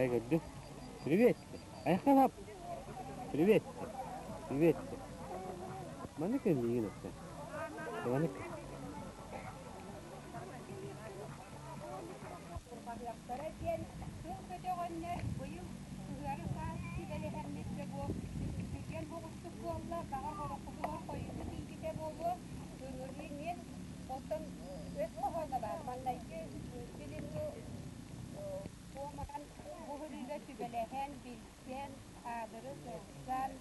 Көрдү. Привет. Айхалап. Привет. Привет. Маны кэллиигин өттө. Маны Бурҕаһыахтара диэн тыл көтөҕөннөр быйыл сыһыары саас сүбэлэһэммит дьэ бу түргэн оҕустук буолла, баҕар олоххутугар хойутуу тиийбитэ буолуо, ыҥырыы мин. Оттон өс хоһооно баар, маҥнайгы билимҥи туомуран бу сырыыга сүбэлэһэн, билсэн, аадырыс ылсан,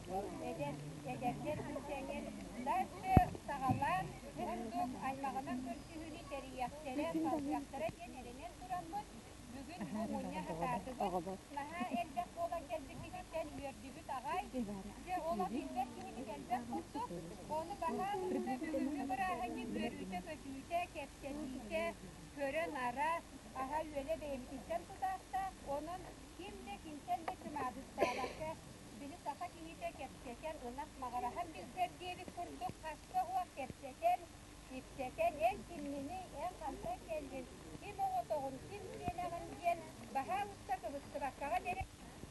эдэр, эдэрдэр түмсэҥҥин дальше саҕалаан бу курдук аймаҕынан көрсүһүүнү тэрийиэхтэрэ, салгыахтара диэн эрэнэн тураммыт, бүгүн бу мунньа сатаатыбыт. Наһаа элбэх буолан кэлбиккититтэн үөрдүбүт аҕай. Дьэ, олох билбэт киһибит элбэх курдук. Ону баһаалыста бүгүҥҥү бырааһынньык үөрүүтэ-көтүүтэ, кэпсэтиитэ, көрө-нара, аһа-үөлэ бэйэбититтэн тутаахтаах. Онон ким да кимтэн да чымаадыстаабакка, били саха киһитэ кэпсэтэн, ынах маҕыраһан билсэр диэбит курдук хаска уох кэпсэтэн, ипсэтэн, эн кимҥиний, эн хантан кэллин, ким оҕотоҕун, ким сиэнэҕин диэн баһаалыста кыбыстыбаккаҕа диэри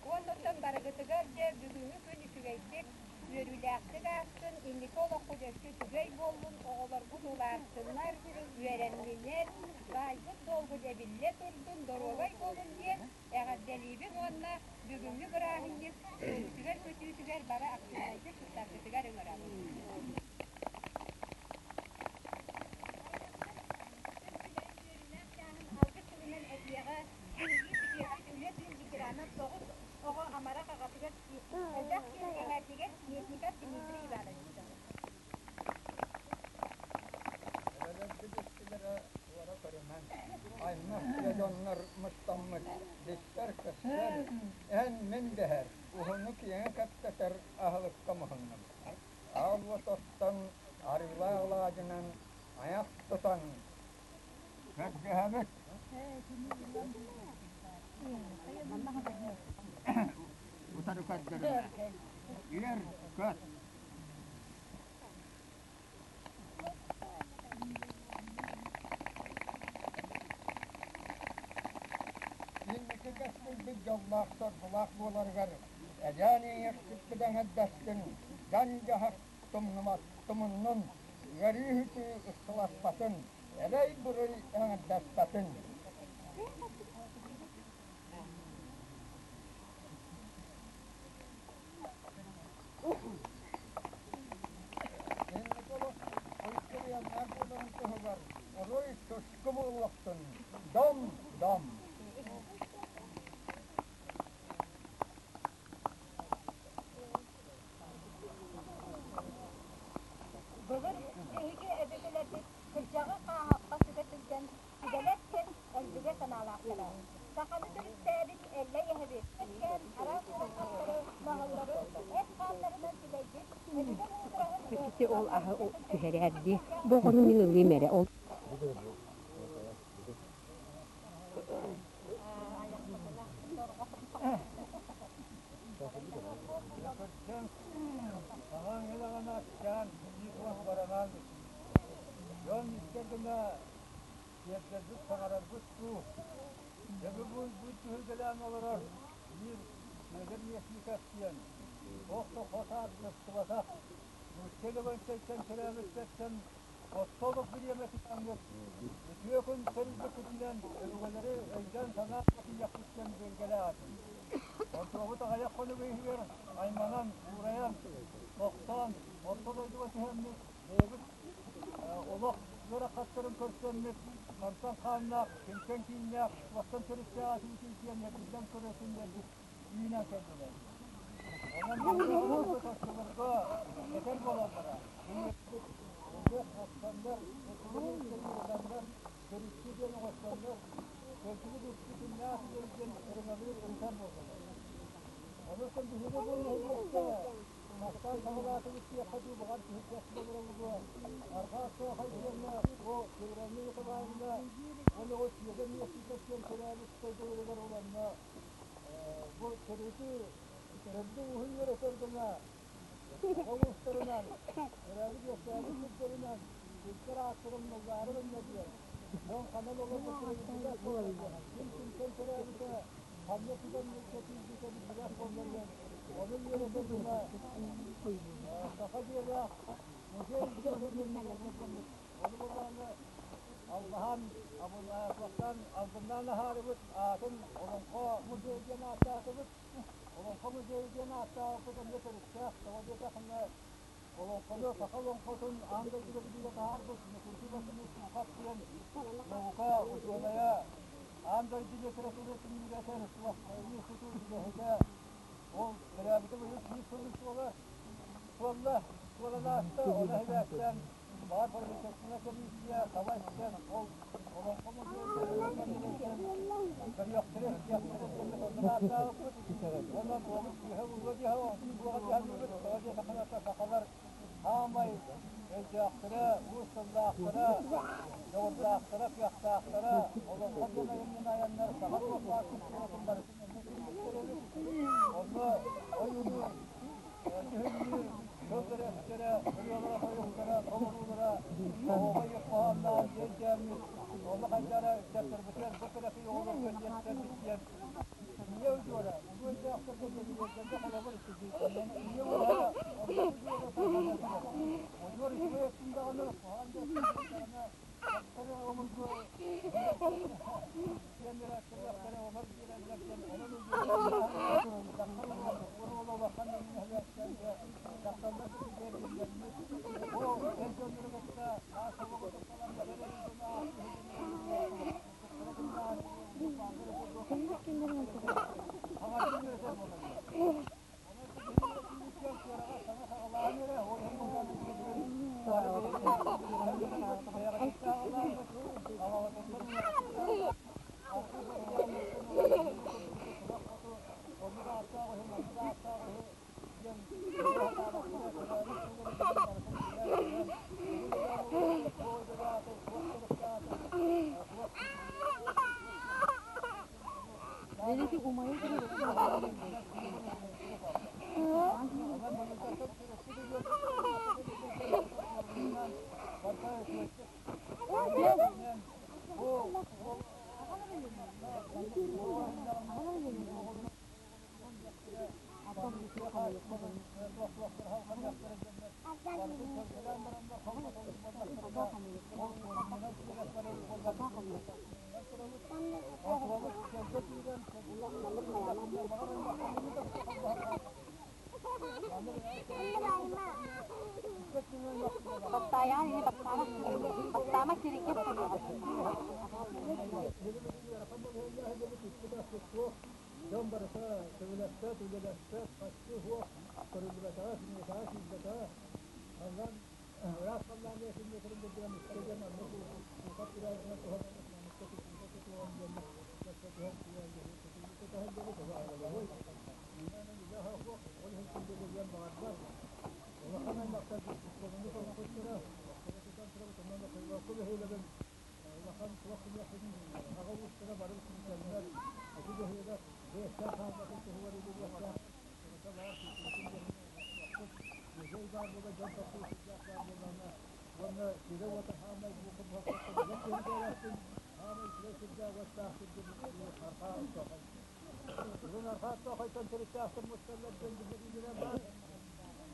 уоннуттан барыгытыгар дьэ бүгүҥҥү күн үчүгэйдик, үөрүүлээхтик аастын, инники олоххут өссө үчүгэй буоллун, оҕолоргут улааттыннар, үөрэнниннэр, баайгыт-дуолгут эбиллэ турдун, доруобай буолун диэн эҕэрдэлиибин уонна бүгүҥҥү бырааһынньык үөрүүтүгэр-көтүүтүгэр бары активнайдык кыттаргытыгар ыҥырабын. Үөрүүлээх чааһын алгыс тылынан этиэҕэ биһиги күтүөппүт үлэ тыын ветерана тоҕус оҕо амарах аҕатыгар элбэх сиэн эҥээрдигэр Местников Дмитрий Ивановичка. Эбэлэрбит истилэрэ туора көрүмэҥ, аймах дьоннор мустаммыт, билсэр-көстөр, эн-мин дэһэр, уһуну-киэҥи кэпсэтэр аһылыкка муһуннубут. Аал уот оттон, арыылаах алаадьынан айах тутан көрдөһөбүт. Утары көрдөрүмэ. Үөр көт. Инники кэскилбит дьоллоох-соргулаах буоларыгар эдьээн иэйэхсиппит эҥэрдэстин, дьан-дьаһах тумнумат тумуннун, ыарыы-үтүү ыксаласпатын, эрэй-буруй эҥэрдэспэтин. Инники олох уйгуруйаннаах буоларын туһугар оруй туску буолуохтун, дом-дом! Былыр биһиги өбүгэлэрбит кырдьаҕы хааһахха сүгэ сылдьан сүгэлэр диэн элбигэ санаалаахтара. Саханы төрүттээбит Эллэй эһэбит үөскээн араас ыарахаттары, моһоллору эт хааннарынан тилэйбит өбүгэ муудараһын Ити ол аһы түһэрээр дии. Бу оҕону мин ылыым эрэ. Ол Аҕаҥ ылаҕына аччаан, биир уон баранан дьон истэр гына тиэрдэрбит, саҥарарбыт дуу, дьэ бу түһүлгэлээн олорор биир Сүөдэр Местников диэн туох да хос аат сыстыбатах нуучча Левантайтан төрөөбүттэртэн Оттолук бириэмэтигэр үтүө күн тэрийбиккитинэн өбүгэлэри өйдөөн-санаан тиийэхпиттэн билгэлээх этим. Онтуобут аҕыйах хонук иһигэр айманан, уурайан, тохтоон, орто дойдуга түһэммит, бэйэбит олох ыарахаттарын көрсөммүт, хантан хааннаах, кимтэн кииннээх, туохтан төрүттээх этибитий диэн эргиллэн көрө сынньарбыт үүнэн кэллилэр. Онон биһиги оччолорго этэр буолаллара, Ыһыах охсоннор, ытыллар, төрүччү диэн оҥостоннор, кэлсибит үппүтүннээх диэн ырыҥалыыр ырытар буоллулар. Онон биһиги бу нэһилиэккэ бастаан саҕалаатыбыт диэххэ дуу, баҕар киһиргэс буолара буолуо. Арҕаа Суохай диэҥҥэ бу Февральный Николаевна уонна ол Сүөдэр Местников диэн төрөөбүт дойдуларыгар олонно бу төрүтү төрдү-ууһун үөрэтэр гына Оҕустарынан, төрөөбүт-үөскээбит сирдэринэн сирдэр ааттарын мыллаары гынна диэн, дьон ханан олорбуттарын билбэт буолан, ким кимтэн төрөөбүтэ. Ханна түгэннэргэ тиийбитэ биллибэт буолларыан, ону үөрэтэр гына саха дьиэлээх музей дьиэтэ диэн кэргэммит. Ону буоллаҕына албаһан, абылаахтан албыннаан аһаарыбыт аатын Олоҥхо музейа диэн ааттаатыбыт. Олоҥхо музейа диэн ааттаабыппыт эмиэ төрүттээх. Тоҕо диэтэххинэ, олоҥхону, саха олоҥхотун аан дойдуга билиигэ таһаарбыт Иннокентий Васильевич Ухов диэн наука учуонайа аан дойду литературатын үөрэтэр институт үлэһитэ. Ол төрөөбүтэ быйыл 100 сылын туолар. Туолла, туолан ааста, ону иһибээттэн баар правительственная комиссия саба истэн, ол олоҥхо музейын көрүөхтэрэ, истиэхтэрэ диэммит оннун ааттаабыппыт. Уонна туобут күүһэ буолуо диэһэ, онтун буоҕа диэһэ тоҕо диэтэххинэ сахалар Хаамай өйдөөхтөрө, уус тыллаахтара, дьоҕурдаахтара, кыахтаахтара, олоҥхо диэн айымньыны айаннар саха туох культуратын барытын эмиэ киллэрбиттэр эбит. Онно ойуулуур, дьүһүннүүр тыл бөрөстөрө, ырыалара-тойуктара, толоруулара оһуобай хоһоонноох диэн онно хайдара ыччаттарбытыгар бу кыракый оҕолорго тиэрдэрбит диэн Ийэ удьуора, улуу өйдөөхтөргө диэн холобур ийэ уоһа ордук удьуора тарҕанар Удьуор үчүгэй өттүн даҕаны, куһаҕан да өттүн даҕаны дьахтары омургу сиэннэрэ көрүөхтэрэ олор биэрэллэр диэн онон удьуор дьахтар уола улахан нэһилиэктэн дьахталлар кытыгар биллэрмит бу эр дьоннору кытта аасабы кытта Дьон барыта сөбүлэспэт, үлэлэспэт, харчы суох, көрүллүбэтэҕэ, сымыйатаҕа, сиирбэтэҕэ. Халлаан ыраас халлаан диэки курдук эмискэ диэн оннук куукап күрээбитинэн туһанан эмискэ туппута тутуһан диэн кэпсэтиһэн тутуһан диэри туһа аҕалабый. Үлэ суох, ол иһин күндүлүгүөн баҕарбат. Улахан аймахтар сонуну толкуйдара, оскуола тутан турабыт, онон Хойбоокку бөһүөлэгин улахан туох күнүөхпүтүн аҕа уустара бары түмсэннэр, ити бөһүөлэк бэйэстээх хаалбатын туһугар үлэлиэхтээх музей баар буола дьон тохтуу сылдьаах баар буоллаҕына уонна сирэ-уота хаамай буукун киһи хаамай үчүгэй сирдээх уоттаах сиргэ арҕаа оттоохой бүгүн арҕаа оттоохойтон төрүттээхтэр мусталлар диэн биллэриилэрэ баар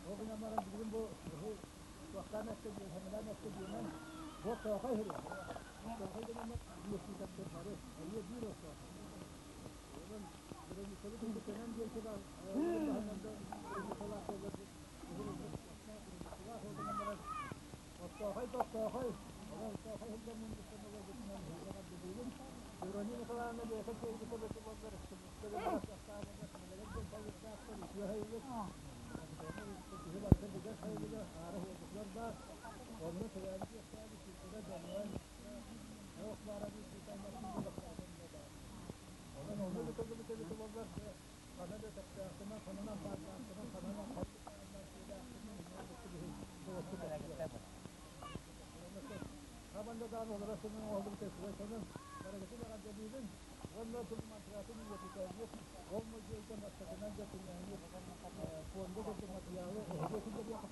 ол гынан баран билигин бу туохтаан эттэ диэн эттэ диэнэн бу оттоохой иһирэ оттоохой гынан биэстиитэттэр бары эмиэ биир оттоохой онон Онон онно да тыллыбыт эбит буоллар, хана да сөптөөхтүнэн, ханынан баардаахтынан, ханынан Хабанда даҕаны олорор сылын оҥоһуллубут үчүгэй сонун барыгытын эҕэрдэлиибин уонна тыл мантратын үйэтитээҥҥит ол музейга бастакынан дьэ түҥээҥҥит фонда курдук матырыйаалы эһиги киллэриэххэ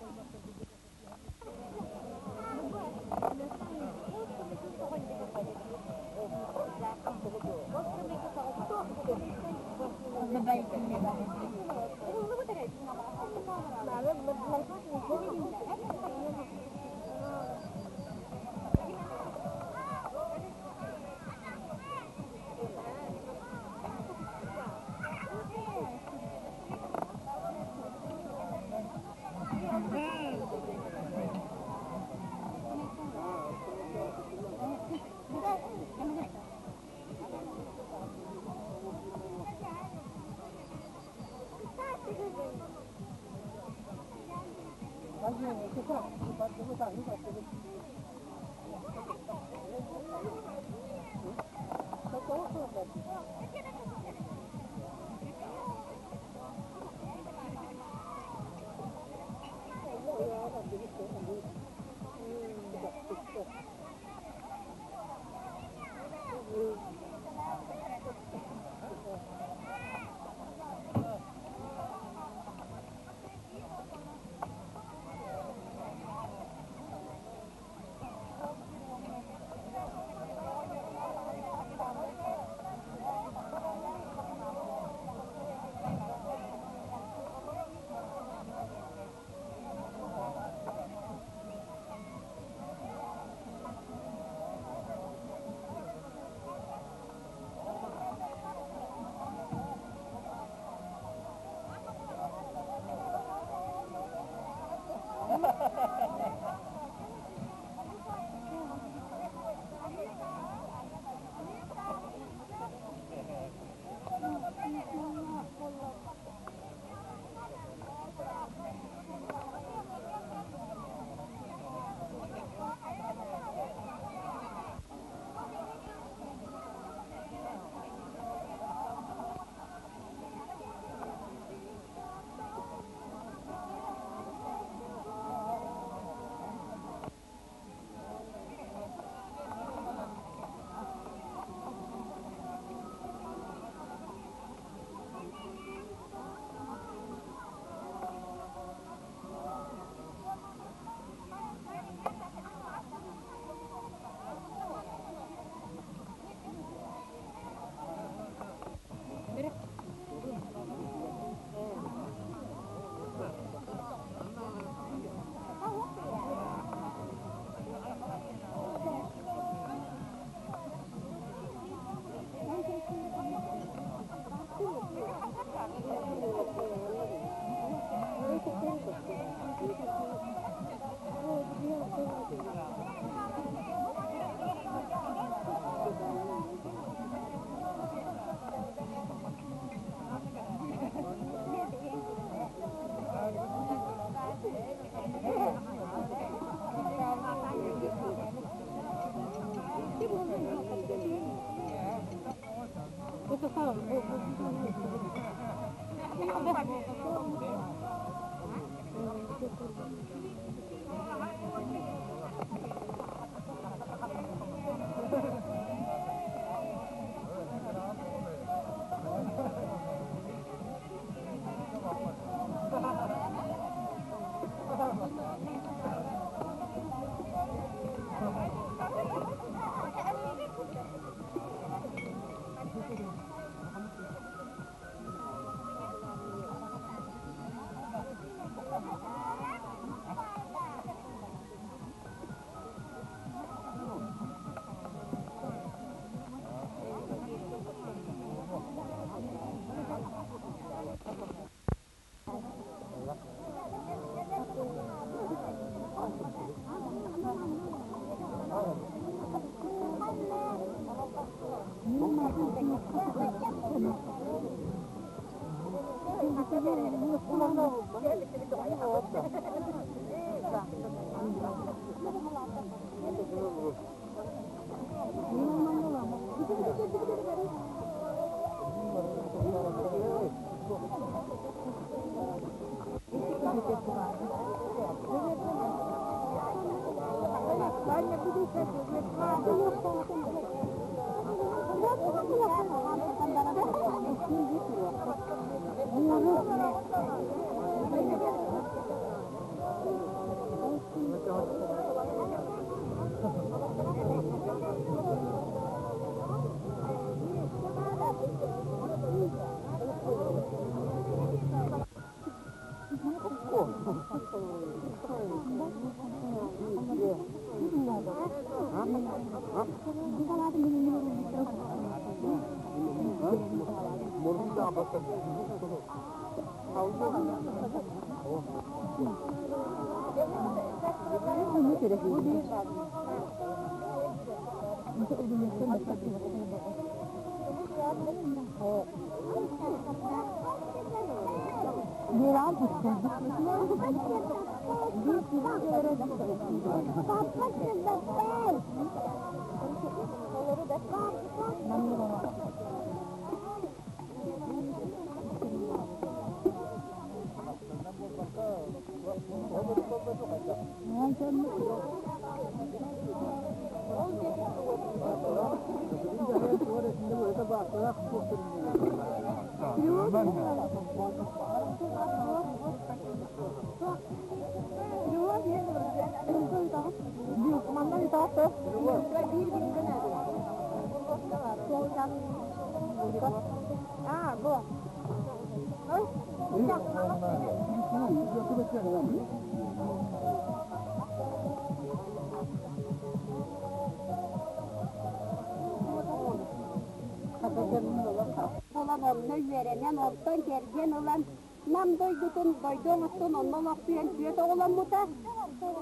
Буолан онно үөрэнэн, онтон кэргэн ылан Нам дойдутун дойду оҥостон онно олохсуйан түөрт оҕоломмута.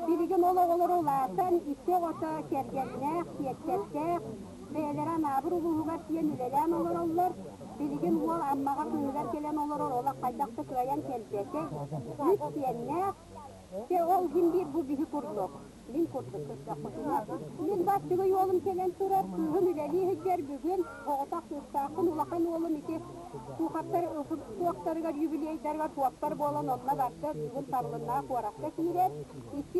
Билигин ол оҕолоро улаатан, икки оҕото кэргэннээх, сиэттэрдээх, бэйэлэрэ Анаабыр улууһугар тиийэн үлэлээн олороллор. Билигин уол Аммаҕа кыыһыгар кэлэн олорор, олох хайдах да кыайан кэлбэтэ. Үс сиэннээх. Дьэ ол иһин биир бу биһи курдук. Мин курдук көрдөххүтүнэ, мин бастыгый уолум кэлэн турар, кыыһым үлэлии сылдьар бүгүн, оҕотох кыыстаахпын, улахан уолум ити Туохаттар туохтарыгар юбилейдарыгар суоппар буолан онно барда, бүгүн Таллыннаах куоракка киирэр. Икки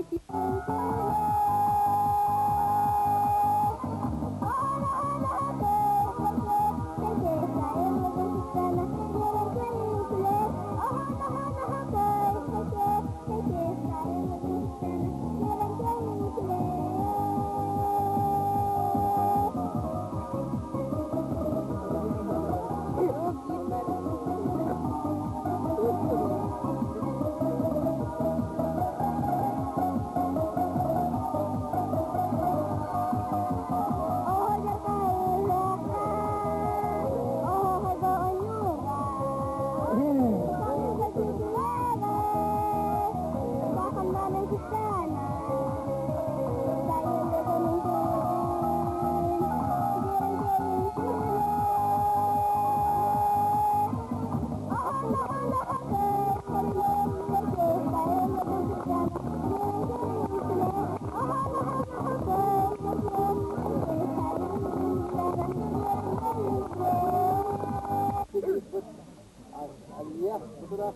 Алия бутура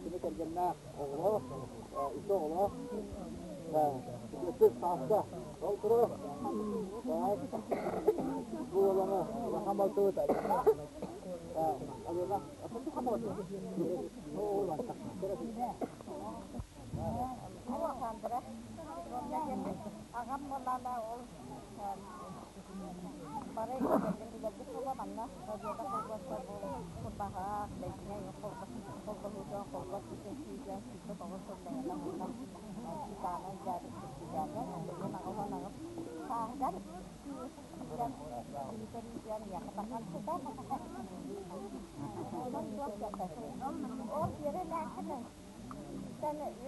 кини кэргэннээх оҕолоох, икки оҕолоох, өттүк сааска ол турар. Бу уоланы улахан балтыбыт Алена, Аҕам буоллаҕына ол бары билэрбит буолуо манна Победа холбоста бу Курбаһаах, Бэйдиҥэ холбоһуутун холбос бүтүн сүүрэн 29 сыл бэйэлэ уонна Читаны дьаабыт председатель билигин 88 сааһыгар киирэн киһи миэхэ тахсан сытар. Онон туох Ол үөрэлээххин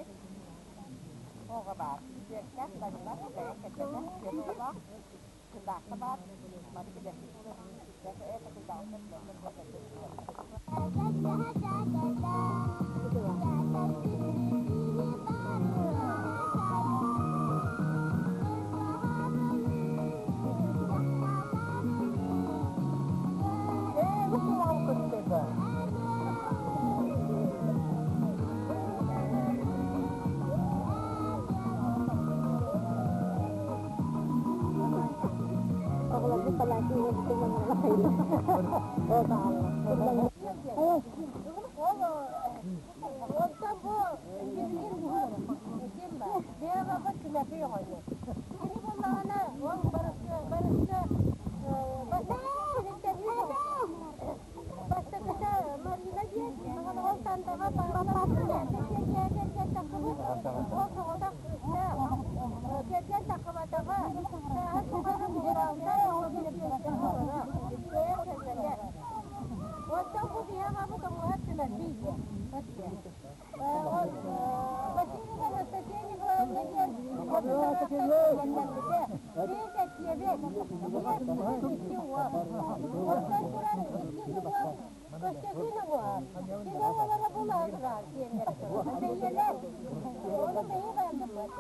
үс оҕо баар. Үөккэ, Данила, бэйэ кэргэнэ, түөрт оҕолоох. Кылаахха баар, бары билэрбит буолуо. Это кылдаҕыттан билэллэр Онтон бу билигин ким Бэйэ Тимофей оҕонньор. Кини буоллаҕына ол барыска барыска бастакыта Марина диэн ол Тандаҕа кэргэн тахсыбыт ол соҕотох кыыстаах кэргэн тахсыбатаҕа сааһын тухары буолбалта бэйэ кэргэнэ. Оттон бу биһи аҕабыт оҥоһор Тимофей диэн. Васильева Анастасия Николаевна диэн Ийэм икки уол. Оттон туран иккис уол Көстөкүүн уҥуоҕар. Кини оҕолоро булаҕыраар диэннэрэ турар. Бэйиэлэр. Ону бэйи баардыппыт.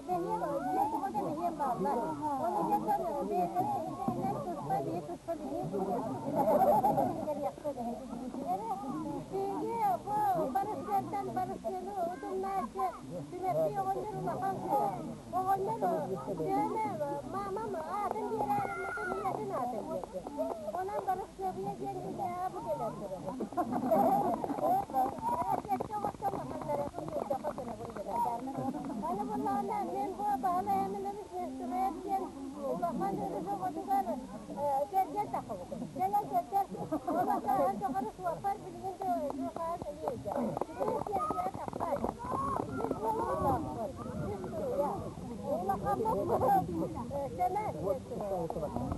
Бэйиэм дьиэ туга да бэйиэм бааллар. Ону дьонтон бэйэлэрэ идэнэн туспа биһи туспа биһи киллэриэхпит. Эрэ биһиги бу барыстыаттан барыстыаны утумнааччы Түмэппий оҕонньор улахан кыыс. Оҕонньор Дьүөмэ маамам аатын биэрээри гыммытын ийэтин аатын биэрдэ. Онон Барыскыабыйа диэн дьиҥнээҕэ бу кэлэн турар. Сэттэ оҕоттон улаханнарабын, үөрдэххэ көрөбүн гынар. Аны буоллаҕына мин бу Баһылай Аминович Нестураев диэн улахан өрүс оҕотугар кэргэн таххыбытым. Кэлэн көрдөр, ол сааһын тухары суоппар билигин да дьуохаан эмиэ өйдөөх. Үс сиэрдийэ тахсар. Үс уоллаахпыт, үс кыыһа. Улахаммыт Сэмэн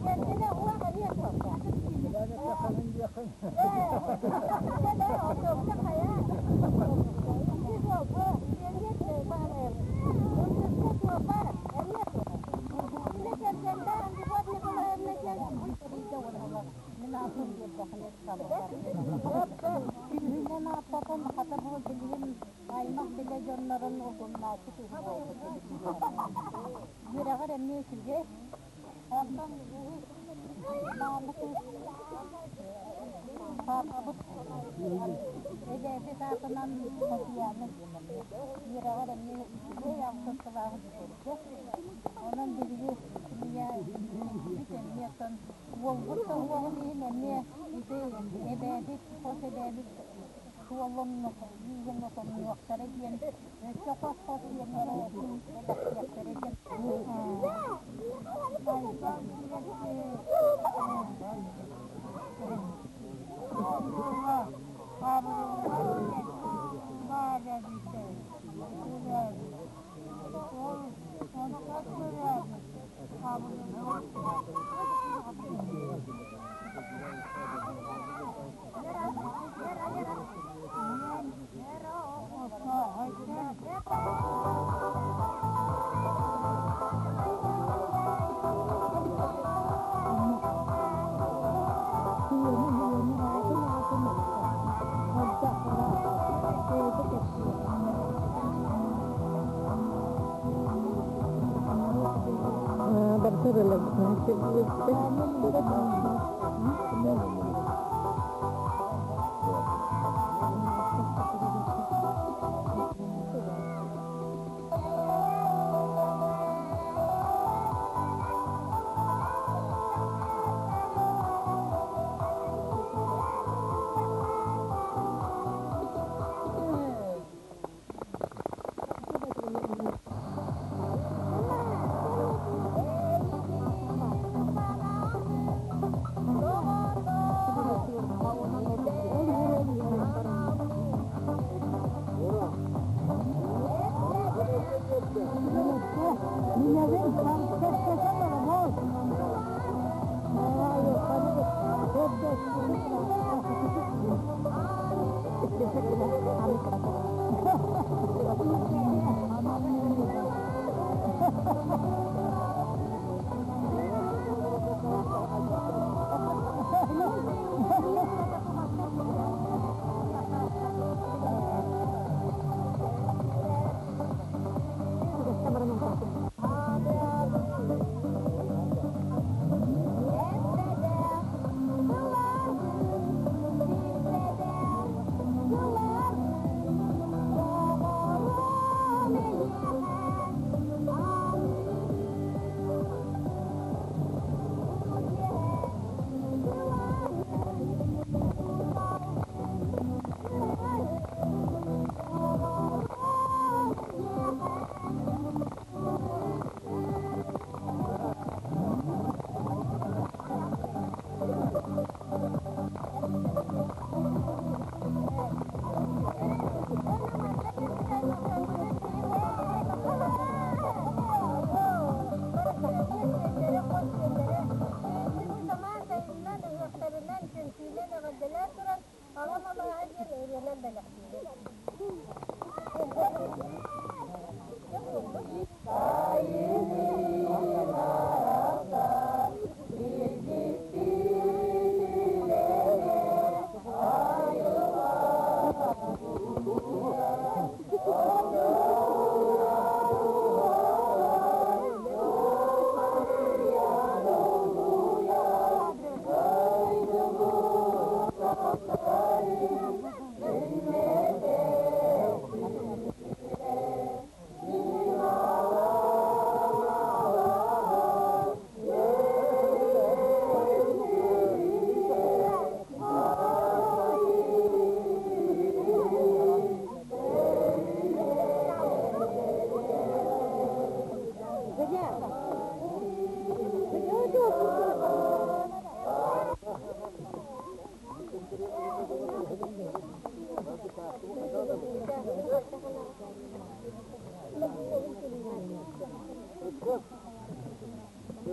кэргэнэ уох эмиэ суоппар. Кэлэ отуопта хайа. Иккис уолбут Леонид Баһылаев Ылдьыска суоппар эмиэ суоппар. Кини кэргэннээх Любовь Николаевна диэн Мин ааппын биэрдэххинэ табыллар. Күүһүнэн ааттатан хата бу билигин аймах билэ дьоннорун утумнааччы киһи буолбут эбит. Үөрэҕэр эмиэ үчүгэй. Онтон үһүс мааны кыыс паапабыт эбээбит аатынан Татьяна диэн эмиэ. Үөрэҕэр эмиэ үчүгэй алтыс кылааһы бүтэрдэ. Онон биһиги семья киһибит эмиэ оттон Уолбут да уоҕун иһин эмиэ ити эбээбит, хос эбээбит суолун ииһин утумнуохтара диэн өссө хос-хос диэннэрэ бэлэхтиэхтэрэ диэн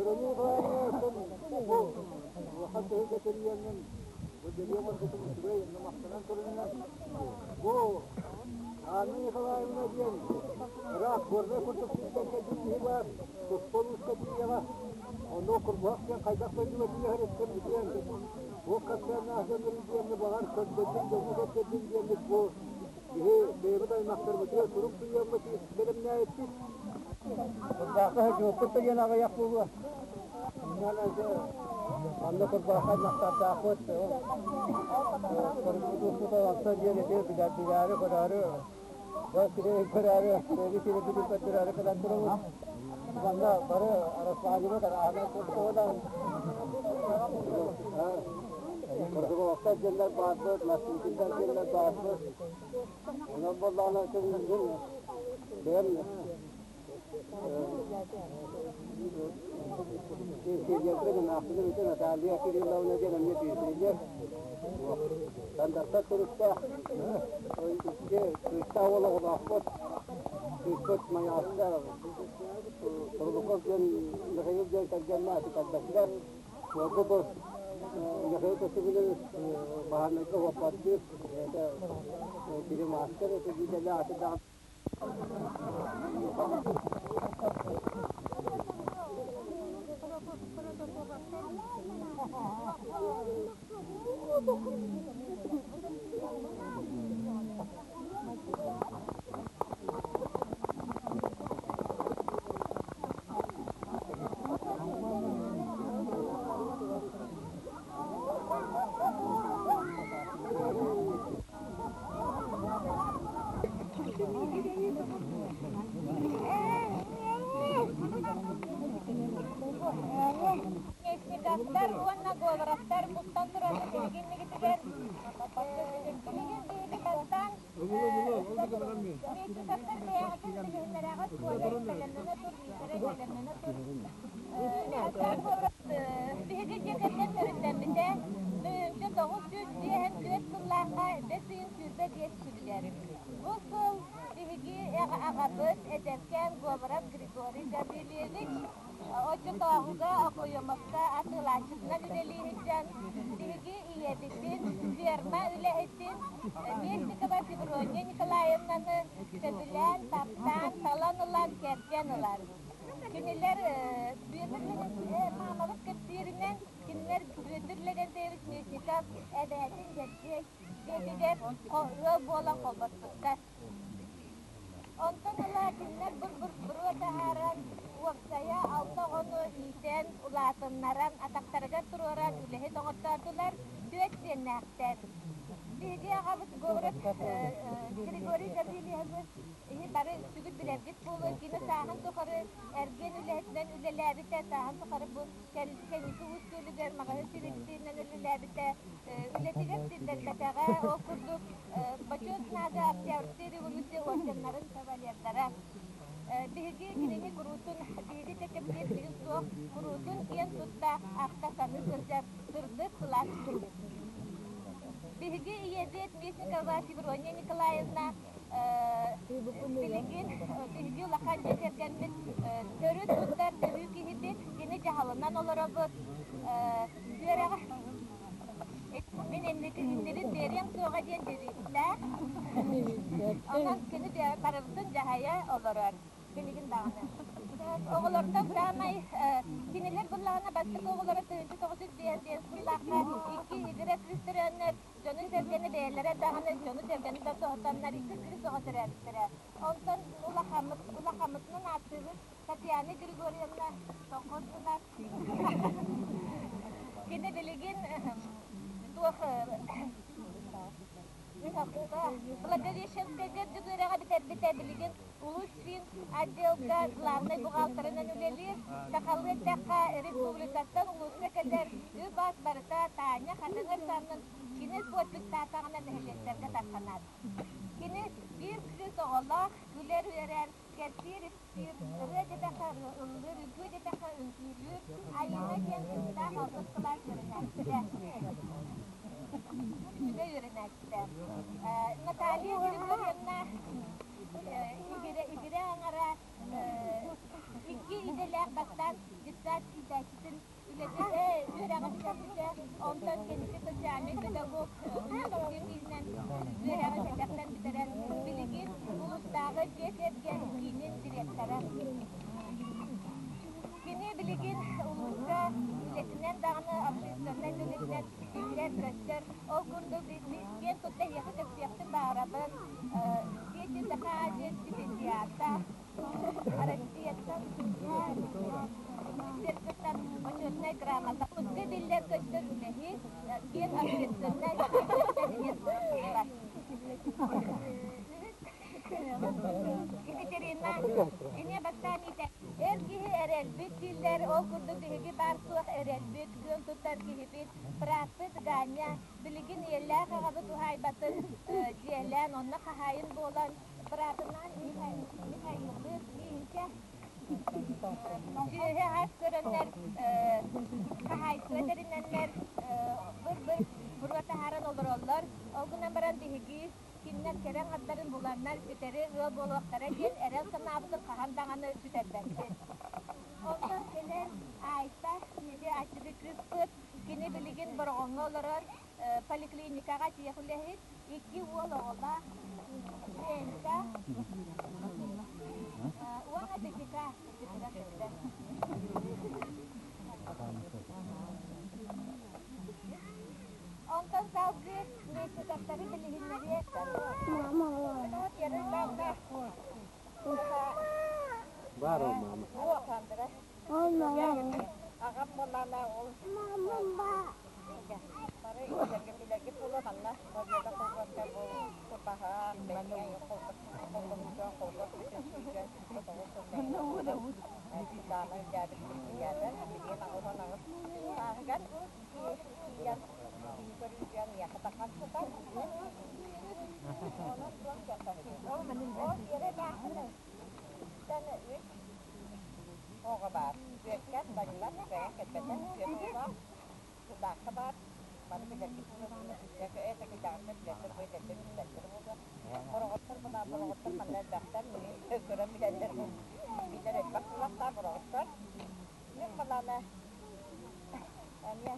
Вероника Николаевна бу улахан түһүлгэ тэрийэҥҥин бу бэлиэ оҥорбутуҥ үчүгэй, онно махтанан турунна. Бу Анна Николаевна диэн ыраах Горнай курдук сиртэн кэлбит киһи баар, туспа улууска тиийэҕэ. Онно Курбуһах диэн хайдах дойдуга тиийэ сырыттым диэн, туох кэпсээннээх дьоннорун диэммит баҕар көрдөрдүм, дьоҥҥо көрдөрдүм диэммит бу биһи бэйэбит аймахтарбытыгар сурук суруйаммыт бэлэмнээбиппит. Курбаахха сылдьыбыппыт да диэн аҕыйах буолуо. Манна курбаахха аймахтардаахпыт. Көрүппүт онтон диэн ити билээри көрөөрү, дьон сирэйин көрөөрү, бэйэбит сирэйбитин көрдөрөөрү кэлэн турабыт. Манна бары араспаанньабыт арааһынан курдугунан Курдугуохтар диэннэр баарбыт, Москвитиннар диэннэр баарбыт. Онон буоллаҕына бэйэм Пенсионерга аахпытым ити Наталья Кирилловна диэн эмиэ пенсионер. Стандартар төрүттээх. Икки кыыстаах уол оҕолоохпут. Кыыспыт Майаҕаска Турулуков диэн Михаил диэн кэргэннээх ити кэлбэтилэр. Уолбут Михаил Костюгинович баһаарынайга уоппардыыр. Это кини маастар это видели аты даҕаны Местниковтар уонна Говоровтар мустан тураллар билигин Билигин биһиги бастаан Местниковтар бэйэҕитин билиһиннэрэҕит, Коля бэлэмнэнэ тур, Миитэрэй бэлэмнэнэ тур. Биһиги дьиэ кэргэн төрүттэммитэ 1954 сыллаахха бэс ыйын 25 күнүгэр. Бу сыл биһиги аҕабыт эдэркээн Говоров Григорий Гаврильевич оччотооҕуга Окоемовка атыылааччытынан үлэлии сылдьан биһиги ийэбитин, ферма үлэһитин Местникова Феврония Николаевнаны сөбүлээн, таптаан, талан ылан, кэргэн ылар. Кинилэр Бүөтүр маамабыт кэпсииринэн, кинилэр Бүөтүр Лэгэнтэевич Местников эбээтин Дьэбдьиэй дьиэтигэр ыал буолан холбоспуттар. Онтон ыла кинилэр бур-бур буруо таһааран, уопсайа алта оҕону иитэн, улаатыннаран, атахтарыгар туруоран үлэһит оҥортоотулар, түөрт сиэннээхтэр. Биһиги аҕабыт Говоров Григорий Гаврильевич Иһи бары үксүгүт билэргит буолуо, кини сааһын тухары эргиэн үлэһитинэн үлэлээбитэ, сааһын тухары бу кэнники Уус Күөлүгэр маҕаһыын сэбиэдиссэйинэн үлэлээбитэ, үлэтигэр сирдэрбэтэҕэ, ол курдук Бочуот знага Октябрьскай революция орденнарын кавалердара. Биһиги кинини куруутун, биһиги кэпсиир билигин суох, куруутун киэн тутта ахта саныы сылдьар сырдык сылаас киһибит. Биһиги ийэбит Местникова Феврония Николаевна Билигин биһиги улахан дьиэ кэргэммит төрүт туттар төһүү киһибит, кини дьаһалынан олоробут. Үөрэҕи мин инники иннибин биэриэм суоҕа диэн девизтээх. Онон кини барыбытын дьаһайа олорор. Билигин даҕаны. Оҕолортон саамай кинилэр буллаҕына бастакы оҕолоро 1995 сыллаахха икки игирэ кыыс төрөөннөр Дьону-сэргэни бэйэлэрэ даҕаны, дьону-сэргэни да соһутаннар икки кыыс оҕо төрөөбүттэрэ. Онтон улахаммыт, улахаммытынан ааттыыбыт Татьяна Григорьевна тоҥхос гынар. Кини билигин туох Благовещенскайга үрдүк үөрэҕи бүтэрбитэ билигин Улус Фин отделга главнай бухгалтерынан үлэлиир. Сахалыы эттэххэ, республикаттан улууска кэлэр үп-ас барыта Таня Хатыҥыр саннын кини подписьтаатаҕына нэһилиэктэргэ тарханар. Кини биир кыыс оҕолоох, күлэр-үөрэр, кэпсиир-ипсиир, ырыа диэтэххэ ыллыыр, үҥкүү диэтэххэ үҥкүүлүүр, Айыына диэн кыыстаах алтыс кылаас үөрэнээччитэ. Үчүгэй үөрэнээччитэ. Наталья Григорьевна игирэ, игирэ аҥара икки идэлээх бастаан детсад иитээччи. иитээччитин үлэтин үөрэҕин бүтэрбитэ. Онтон кэнники социальнай педагог университет иһинэн үөрэҕин кэтэхтэн бүтэрэн, билигин улуустааҕы дьиэ кэргэн киинин директора. Кини билигин улууска үлэтинэн даҕаны общественнай да үлэтинэн биллэр-көстөр. Ол курдук киэн тутта эһиэхэ кэпсиэхпин баҕарабын. Дети Саха диэн стипендиата Россияттан министерствоттан почетнай грамота. Улууска биллэр-көстөр үлэһит, киэн общественнай диэн буолар. Екатерина, ини бастаан иитэ. Эр киһи эрэлбит дииллэр, ол курдук биһиги баар-суох эрэлбит, күөн туттар киһибит, бырааппыт Ганя, билигин ийэлээх аҕабыт уһаайбатын дьиэлээн, онно хаһаайын буолан, быраатынаан Михаилдыын миинчэ сүөһү ас көрөннөр, хаһаайыстыба тэринэннэр, быр-быр буруо таһааран олороллор. Ол гынан баран биһиги Кинилэр кэрэ аҥардарын буланнар ситэри ыал буолуохтара диэн эрэл санаабытын хаһан даҕаны сүтэрбэппит. Онтон кэлэн Айта биһиги аччыгый кыыспыт, кини билигин Бороҕоҥҥо олорор, поликлиникаҕа тиэх үлэһит, икки уол оҕолоох, Женька уонна Петика Онтон салгыы Местниковтары билиһиннэриэ. Бар ол мама. Аҕам буоллаана ол бары билэргэ буола манна Победа колхозка бу курбаһаах бэйэ холбоһуга холбос бүтүн сүүрэн 9 сыллаана үлээбит биригээдэ билигин 88 сааһыгар тиийэн киһи көрүүтүгэр миэхэ таххан сытар. Онон туох Ол Тэн үс оҕо баар. Үөккэ Данила бэйэҥ кэлбэтэ. Үөт оҕолоох. Сыллаахха баар. Бары билэргит это кыдьаҕастар билэллэр, бу эдэрдэр билбэттэр буолуо. Бороҕоттор мына бороҕоттор манна элбэхтэр. Көрөн билэллэр. Билэр элбэх булахтаах бороҕоттор. Мин балаана эмиэ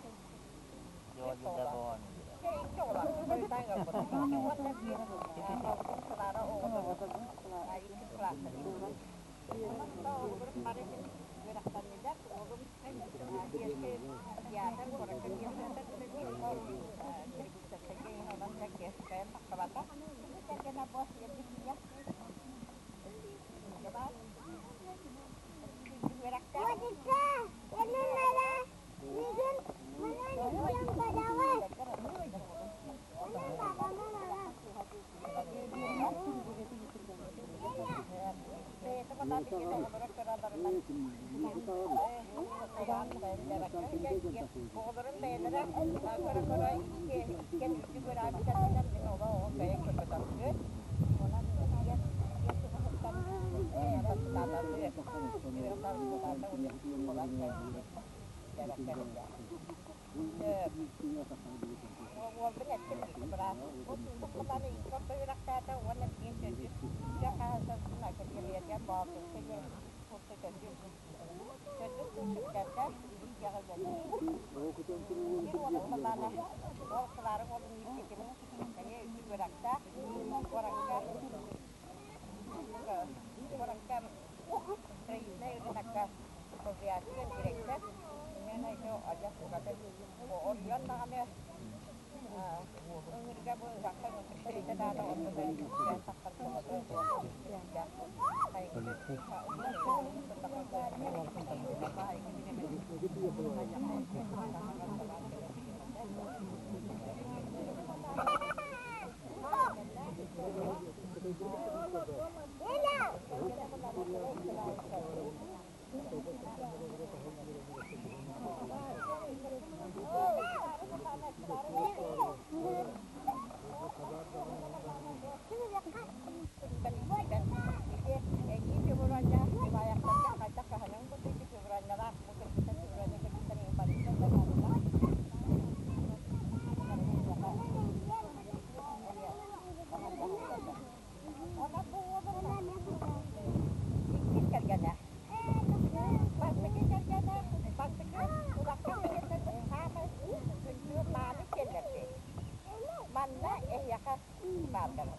Оҕолорум бэйэлэрэ көрө-көрө икки үрдүк ыраабыттарынан мин олох оҕо кыайан көрбөтөхпүт. Онон ийэ субуһуттан бастааталыы Уолбун эттим быраас. Бу икки орто үөрэхтээтэ уонна билигин төрдүс тыа хаһаайыстыбатын академиятыгар Боотурга курса төрдүс төрдүс курсу бүтэрдэ, илии дьиэҕэ үлэлиир. Биир уолум балаана ол Клара уолун ииппитим эмиэ үрдүк үөрэхтээх куоракка куоракка строительнай ырыынакка солбуйааччы директор. Именно еще адьас угатын оройуон даҕаны ыҥырга бу ыһахха ыҥыртык даата онно тахсар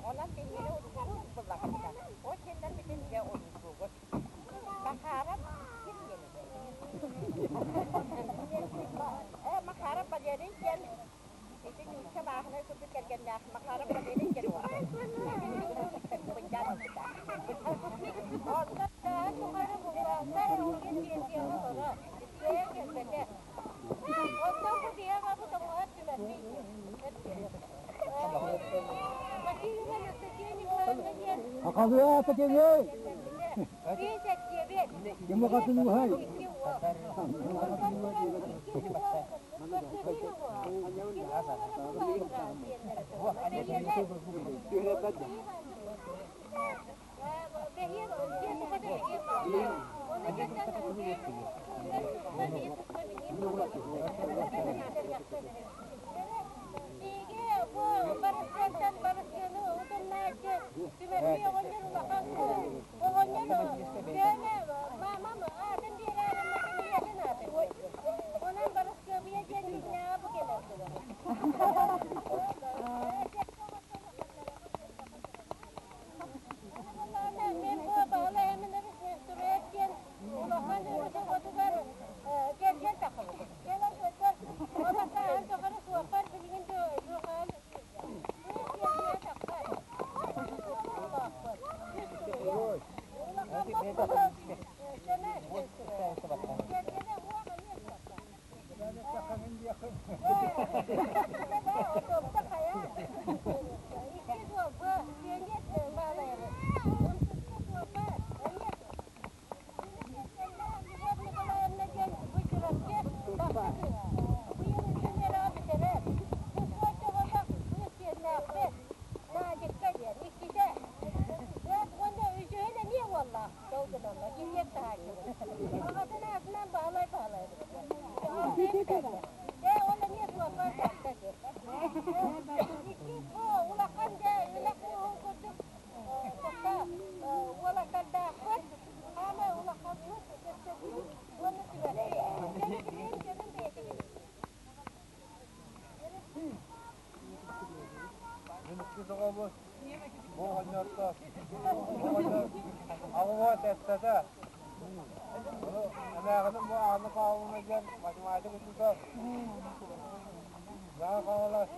Онон биһиги уруйдуур буллахпытына, ол сиэннэрбитин дьэ уруйдуубут. Махаарап ким диэн этэй? Э, Махаарап Валерий диэн ити нуучча бааһынай курдук кэргэннээх Махаарап Валерий диэн уол. Быдьаан ылбыта. Онтон Сааһын тухары булбааттар билигин пенсияҕа олорор. Кыайан кэлбэтэ. Оттон бу биһи аҕабыт оҥоһор Түмэппий диэн. Васильевна Анастасия Николаевна диэн Акалыа кемей! Биэс эттиэбит. Ким атын уһай? Икки уол. Онтон туран иккис уол Константин оҕо. Кини оҕолоро бу бааллара диэннэрэ Бэйэлэр. Биһиги бу Барыскыантан Барыскыаны утумнааччы Түмэппий оҕонньор улахан оҕонньор Күөмэ маамам аатын биэрээри ийэтин аатын биэрдэ. Онон Барыскыабыйа диэн дьиҥнээҕэ бу кэлэр дылы. Мин бу Баһылай Эминович Нестуруев диэн улахан өрүс оҕотугар кэргэн тахсыбытым. Кэлэн көрдөр, ол сааһын тухары суоппар билигин суохаан Кыыс тахсар. Олоохпут. Үс туруйа. Улахаммыт Сэмэн Кэргэнэ уох эмиэ суоппар. Аҕатын аатынан Баһылай Баһылай Ээ, ол эмиэ суоппар тахса сир. Иккис бу улахан дьэ үлэх уоһун курдук тоқта уолаттардаахпыт. Хаамай улахаммыт Көстөкүүн уонна Түмэппий. Дьону билигин дьонум бэйэтэ билэр. Мин иккис оҕобут бу оҕонньорто оҕонньор аҕыһа тэттэтэ. Ону эмээхиним бу Анна Павловна диэн математика учуутал. Мэҥэ Хаҥалас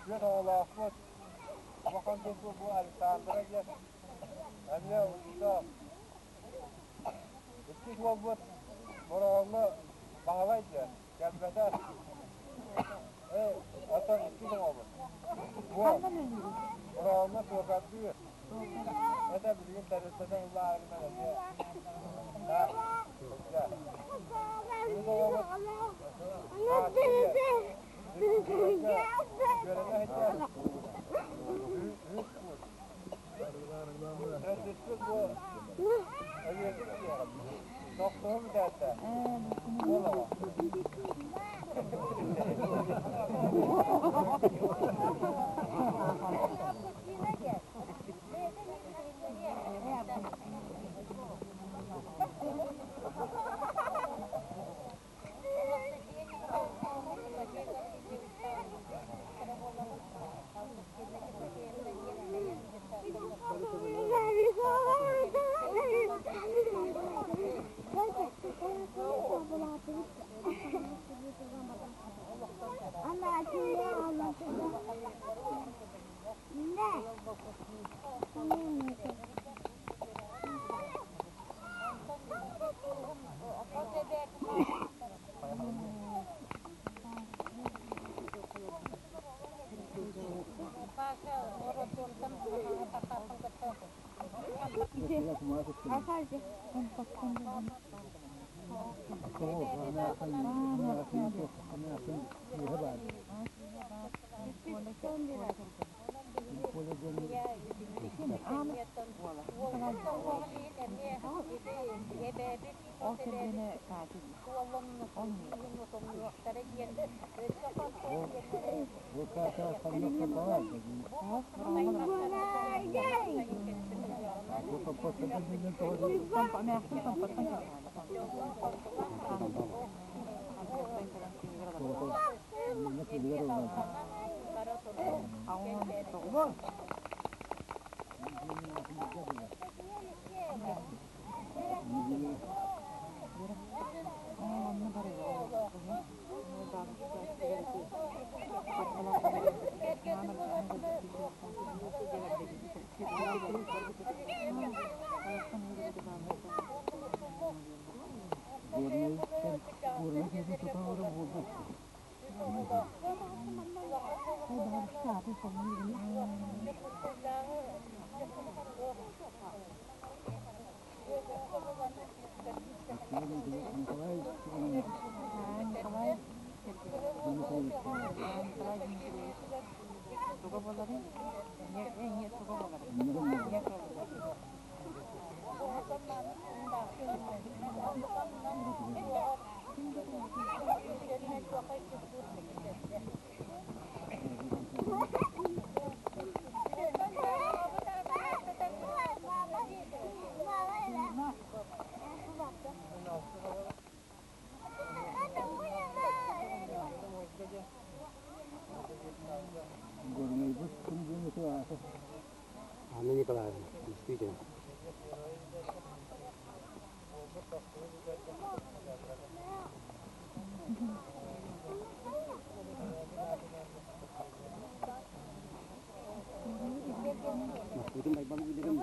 түөрт оҕолоохпут. Улахан кыыспыт бу Александра диэн эмиэ учуутал. Иккис уолбут Бороҕоҥҥо Баһылай диэн кэлбэтэ. Ээ, оттон иккис оҕобут. Уол. Бороҕоҥҥо суокардыыр. Это билигин тэрилтэтэ ыллаарынан эмиэ таах сылдьар. Үһүс оҕобут Таатта диэн. Үөрэнэ сылдьар. Үһүс курс. Төрдүспүт бу Өлүөсүк диэн. Тохтуһум бүтээттэ. Уол оҕо. Августина диэн. Бэйэтэ эмиэ билиһиннэриэ. Анастасия Николаевна Тимофей Васильевичтаах кыыстара буолабын. Августина Тимофеевна диэн бэйэм детсадка Паша роддомтан тахааппын кытта Николай Николай Николай Дмитриевич туга буоларый? Не туга буоларый? Не буоларый? Горнайбыт ким диэн ити аата? Анна Николаевна, действительно. Махпытын байбал билэрим.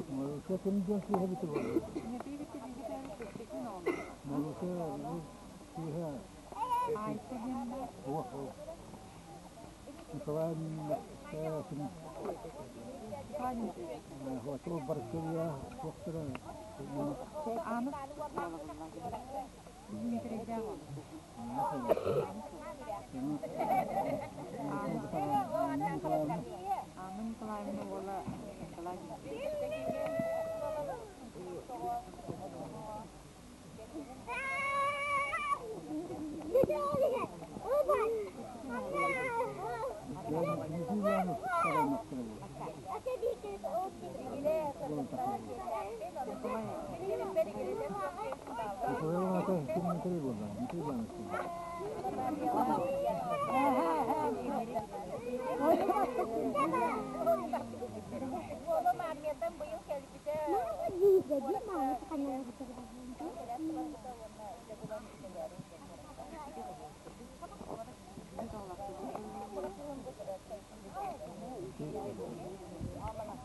Маруся ким диэн киһи эбитэ буолуой? Маруся киһи Ох, Николай Хоту Баркылия суохтара Анна Николаевна уола Николай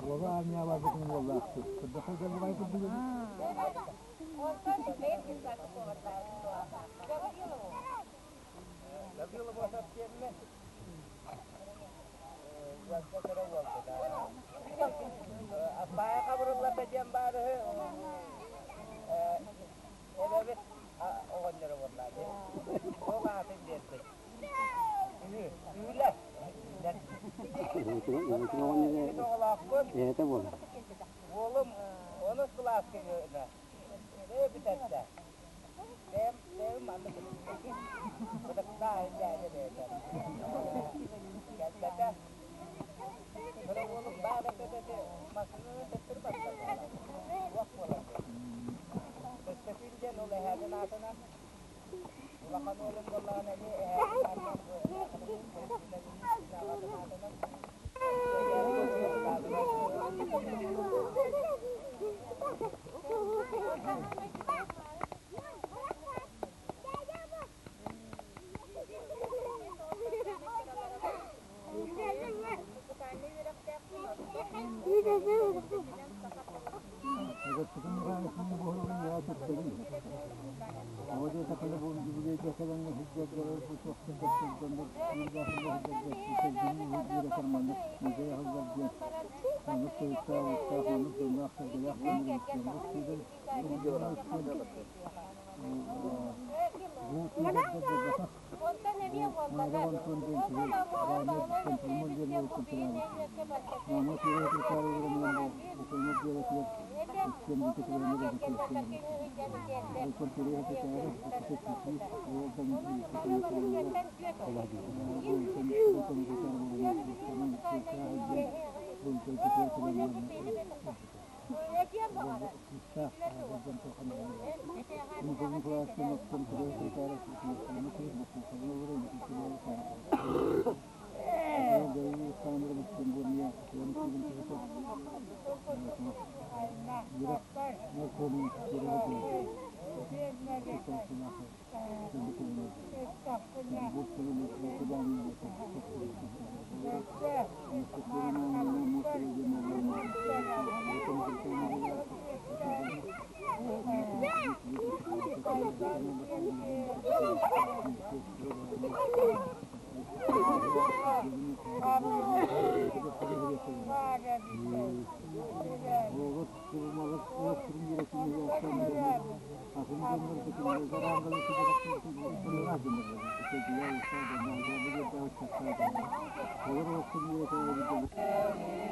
Уола армия барбытын уоллаахтык. Кырдахай кэлбай курдук. Эһэтэ буолар.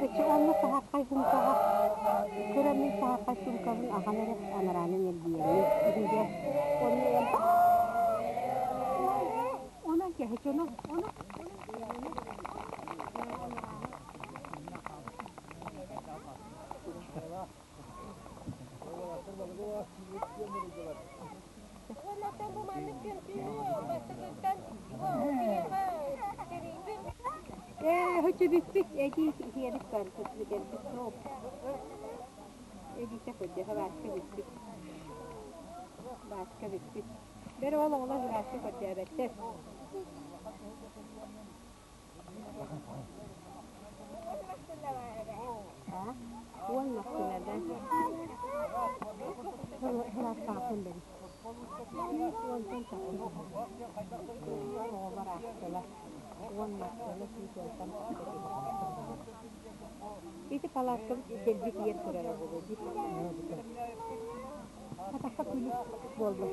Эчи онно саһархай суумкаҕа көрөммүн саһархай суумкабын аҕам эрэ анараанан эргийэммин биирэ онно эм онон кэһэчи ону ону Ээ, хөчүбүппүт, эдии иһиэбит барбыт, бүтэрбит суох. Эдиитэ көрдөхө бааска бүппүт. Бааска бүппүт. Бэр ол оҕолор бааска көрдөөбөттөр. Уон массыынадан сылаастаахпын бэри. 110-тан тахса оҕолор аахтылар. Уон массыына 110-тан тахса киһи. Ити палаткабыт дэлби тиийэн турара буолуо дии. Атахха күлүк буолла.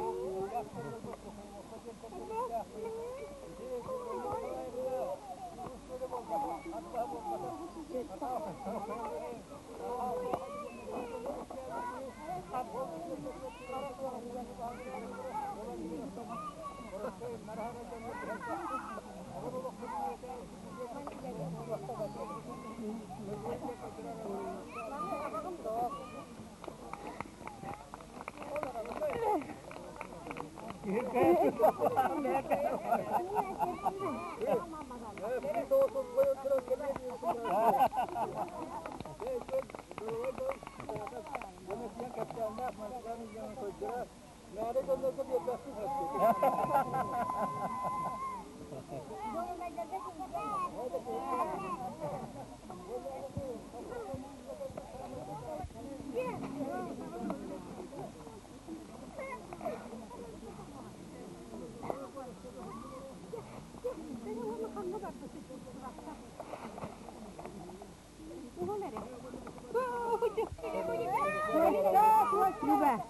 Люба,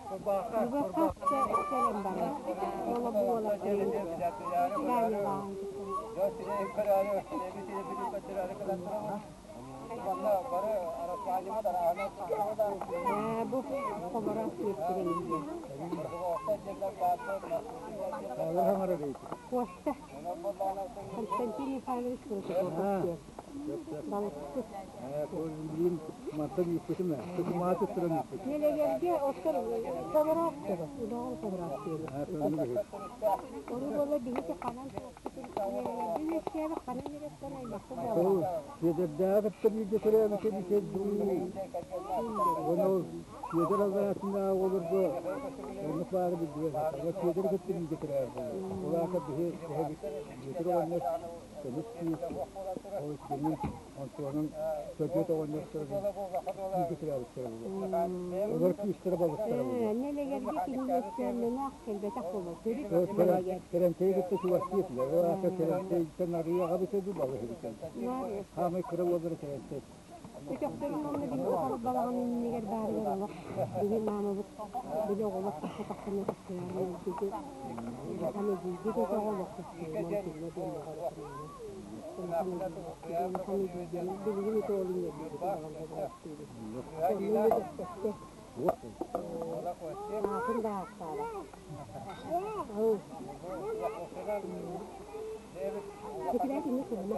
Люба хас кэлэн барар. Ола буола Бу хоборо сиэттэрин Куоста Константин Михайлович Протопопов балыксыт. Нелелерге оттор хобороох тура, удоҕор хобороох диэри. Ону буола биһиги ханан туохпутун нелелерге үөскээбит ханан эрэ аймахпыт буолар. Сиэдэрдээҕиттэн бииргэ төрөөбүт эбитэ дуу. Ону Сүөдэр аллараатынааҕы оҕолорго оннук баара биллибэт. Сүөдэри кытта бииргэ төрөөбүт буолла. Ол аата биһи эһэбит Бүөтүр оҕонньор көмүс кыыс, ол иккиэнин Антонун Сөдүөт оҕонньотторун бииргэ төрөөбүттэрэ буолуо. Олор кыыстара балыктара буолуо. Нэлэгэргэ кини үөскээннэнэх кэлбэтэх буолуо. Төрүт нэлэгэр. Тэрэнтэйи кытта чугастыы этилэр. Ол аата Тэрэнтэйтэн арыйаҕа эбитэ дуу, балыс эбитэ. Хаамай кыра уоллара Тэрэнтэй. Өтөхтөрүн онно биһи оҕолор балаҕан иннигэр баарыгар олох биһи маамабыт били оҕолор тахса тахсан өтөхтөрүн өлбүтү улахан эдьиийбит өтөҕө олох көстүүмэн кинилэр дьонноҕор улахан эдьиийбит улахан эдьиийдэрин билигин ити ол иҥэрбит баҕарда бырастыыбыт онно өтөхпөккө аатын да ааттаабат. Этилээт инник курдук.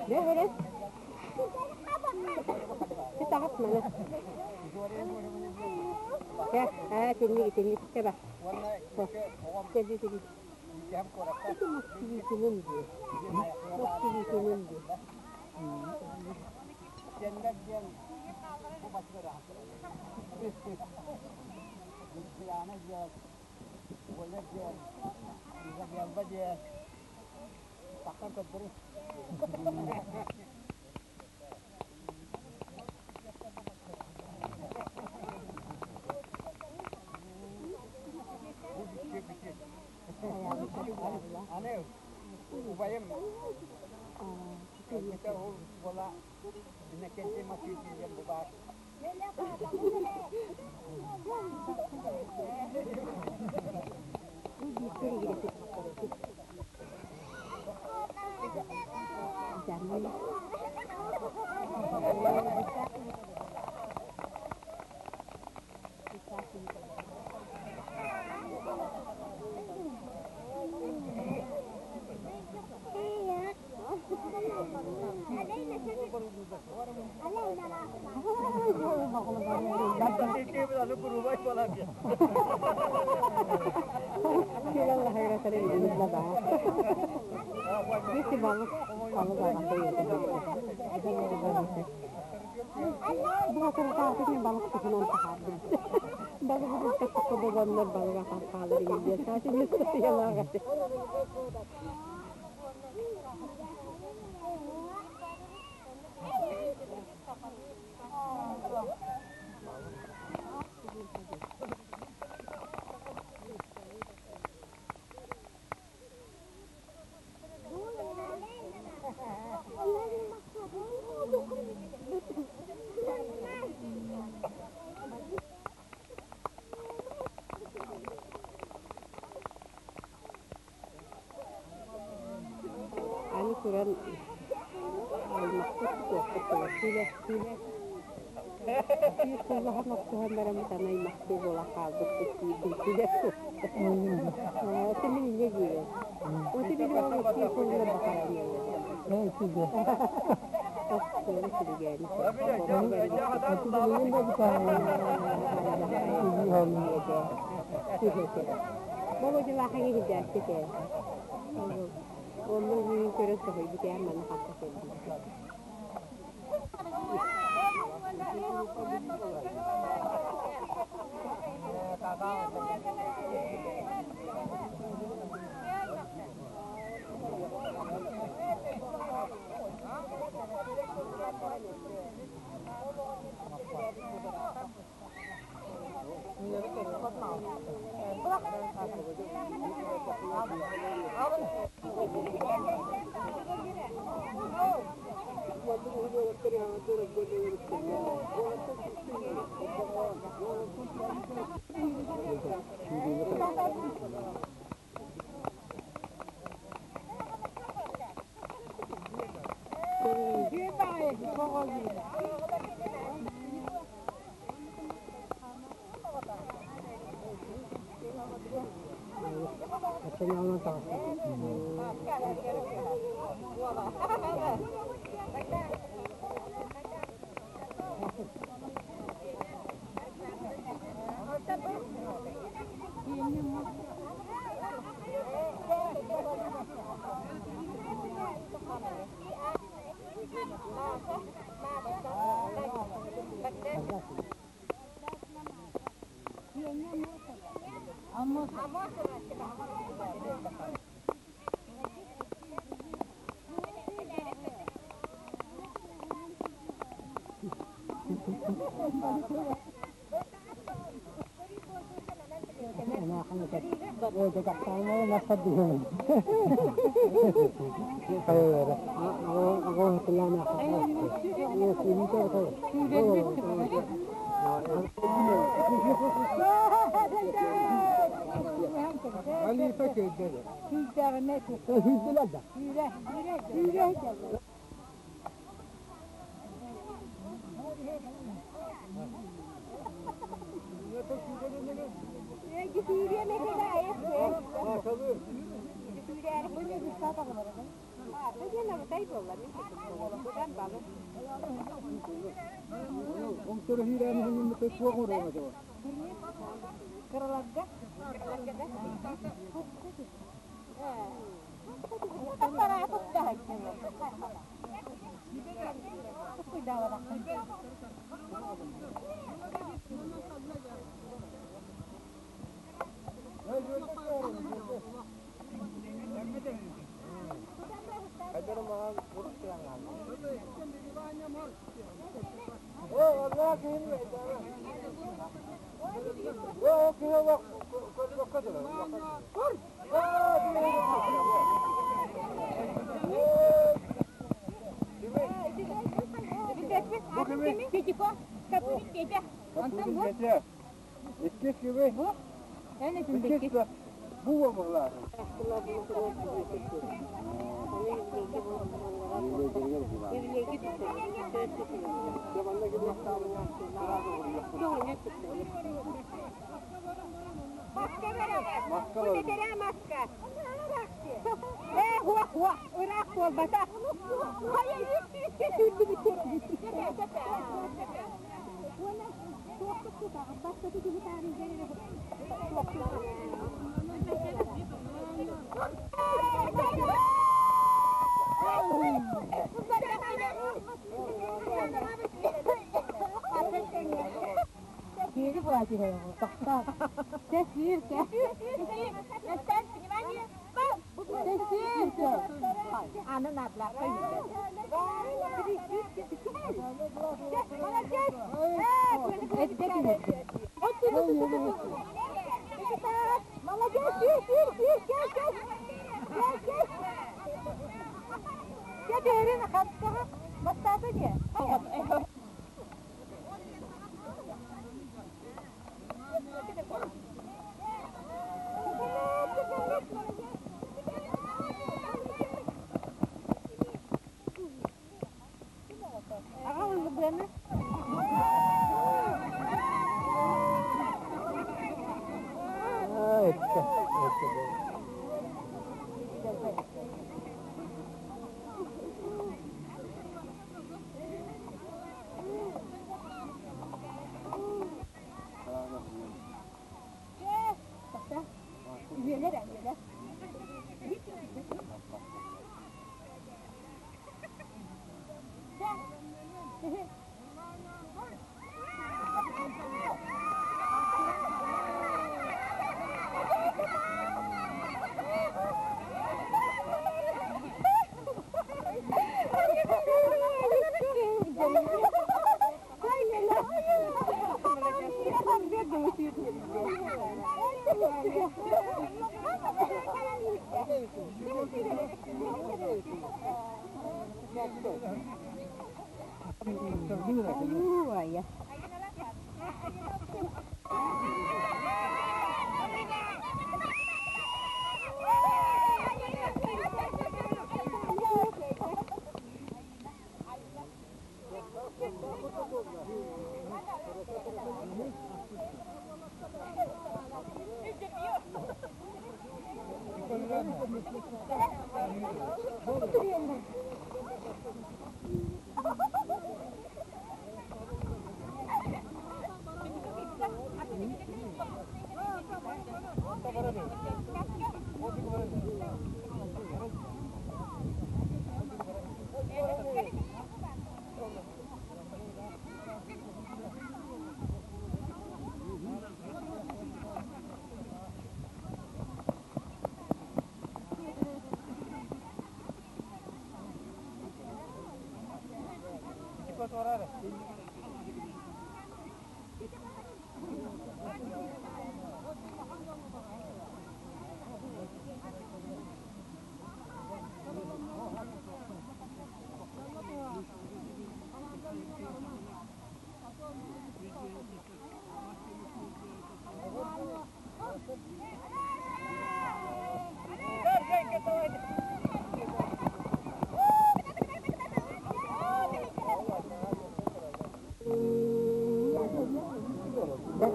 Бэһэрэ. Таҕыс маны. Кэ, аа, тинник итинник кэбэ. Кэби кэби. Ити москвитинин дии. Москвитинин дии. Аны туран аймахпыт туохпут тула сүүлэ биир сыллаһан охсуһан бараммыт аны аймахтыы буола хаалбыппыт диирбин сүлэ Ото мин инньэ диибин. Ото били ол икки сыллар Болодьулаахаҥа килдээччи этэ. Онно үүн көрөн соһуйбут ээ манна хатта кэлбит.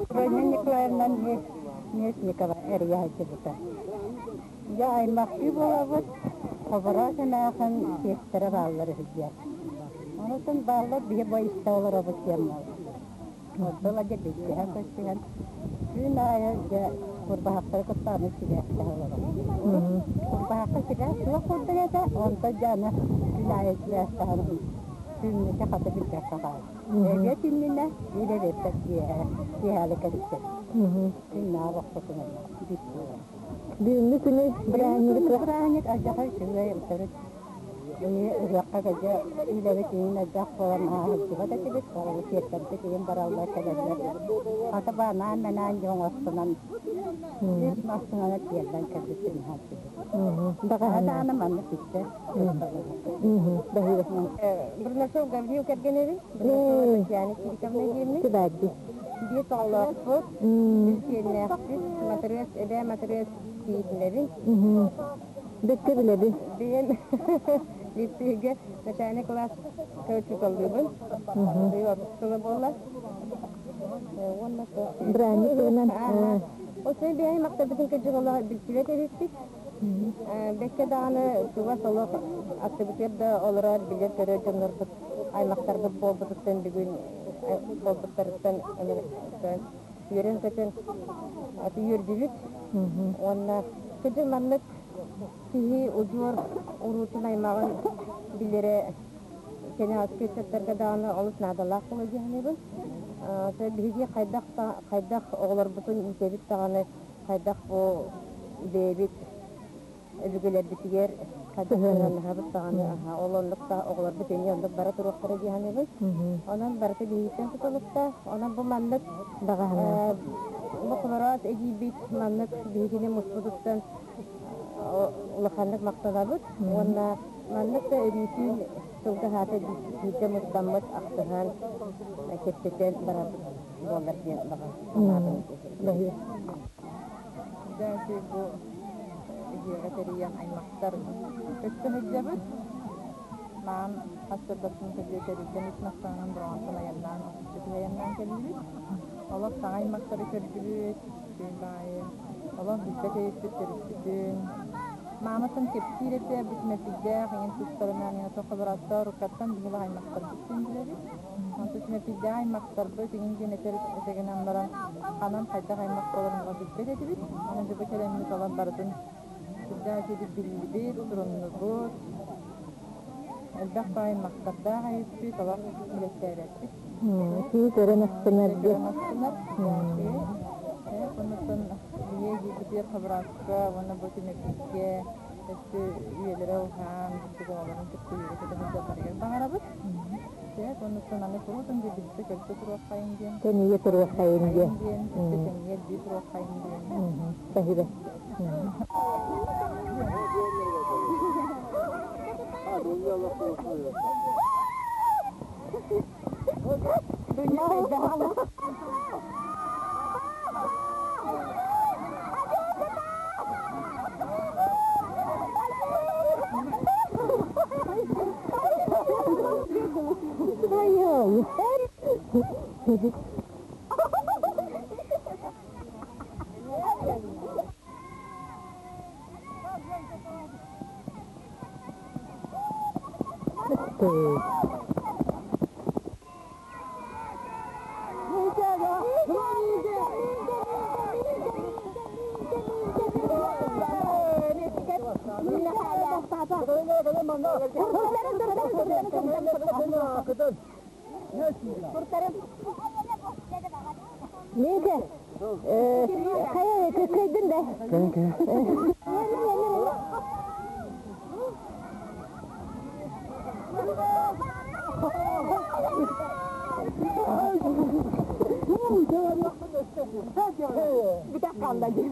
Ваня Николаевна Местникова эрийэ сылдьыбыта. Дьэ аймахтыы буолабыт, хобороос эмээхин сиэстэрэ бааллар үһү диэн. Онутун бааллар биһи бу истэ олоробут диэн буолла. Тыла дьэ билсиһэн көрсүһэн күн аайы дьэ курбаһахтары кытта аны сибээстэһэ олоробут. Курбаһахха сибээс суох курдук этэ, онтон дьэ аны күн аайы сибээстэһэн түүҥҥүтэ хата билбэккэ хаалла. Эбиэт иннинэ биир эбиэттэр киэһэ киэһээлик кэлиттэр. Күннээх охтотунан бис буолар. Бүгүҥҥү күнү бырааһынньыгы Бырааһынньык алдьархай үчүгэй төрүт ыһыахха кэлдьэ үлэбит иһин элбэх буолан ааһылдьыбат этибит. Ол сиэттэрбит иһин бараллар кэлэллэр. Хата баанаан-мэнаан дьон оҥостунан үс массыынаны тиэрдэн кэлбиппин хаалсыбыт. Даҕаһадааны маннык бүттэ. Бурнашов Гаврил кэргэнэбин. Бурнашова Татьяна Кириковна диэммин. Биир оҕолоохпут, үс сиэннээхпит, Матырыас, эбээ Матырыас кийиитинэбин. Бэккэ билэбин. Бэйэм лицейгэ начальный класс учууталлыыбын. Быйыл отут сыла буолла. Уонна Бырааһынньык туһунан. Ол син бэйэм махтабытын кырдьык олох билсибэт эбиппит. Бэккэ даҕаны чугас олох аттыбытыгар да олорор билэр-көрөр дьоннорбут, аймахтарбыт буолбутуттан бүгүн буолбуттарыттан үөрэн-көтөн аты үөрдүбүт. Уонна кырдьык маннык киһи удьуор уруутун аймаҕын билэрэ кэнэҕэски ыччаттарга даҕаны олус наадалаах буолуо дии саныыбын. Биһиги хайдах хайдах оҕолорбутун иитэбит даҕаны хайдах бу бэйэбит өбүгэлэрбитигэр хайдах сыһыаннаһабыт даҕаны ол оннук да оҕолорбут эмиэ оннук бара туруохтара дии саныыбын. Онон барыта биһигиттэн тутулуктаах. Онон бу маннык бу Хобороос эдьиийбит маннык биһигини муспутуттан улаханнык махтанабыт уонна маннык да өрүүтүн сылга хаата биирдэ мустаммыт ахтыһан кэпсэтэн барарбыт буоллар диэн баҕа санаабын Дьэ, бу ыһыаҕы тэрийэн аймахтар көстө сылдьабыт. Маан хас сырдаттан кэлиэ тэриллэн үс массыынанан Бороҕонтон айаннаан отучча киһи айаннаан кэллибит. Олох саҥа аймахтары көрдүбүт, үчүгэй баайы. Олох билбэт эбиппит төрүппүтүн. Мааматтан кэпсиир этэ, бу Түмэпийдээх иҥин тустарынан, иҥин хобороостоор уруккаттан биһилэх аймахтарбыт диэн билэбит. Онтон Түмэпийдээх аймахтарбыт иҥин диэн этэр этэ гынан баран, ханан хайдах аймах буоларын оҕо билбэт этибит. Онон дьэ бу кэлэммит олох барытын сүрдээх үчүгэйдик биллибит, суруннубут. Элбэх баай аймахтардаах эбиппит, олох билэттээбэппит. Киһи көрөн астынар Көрөн астынар. Оннуттан биһиги эдьиийбитигэр Хабаровска уонна бу Түмэпийгэ өссө үйэлэрэ уһаан, бурдук оҕолорун кытта үөрэ-көтө сылдьалларыгар баҕарабыт. Сөп, оннуттан аны куруутун билсэ көрсө туруоххайын диэн. Тэнийэ туруоххайын диэн. Диэн, өссө тэнийэ элбии туруоххайын диэн. Спасибо. Нейді? Қая көкөйдүн да. Бүтэх хаалла дии.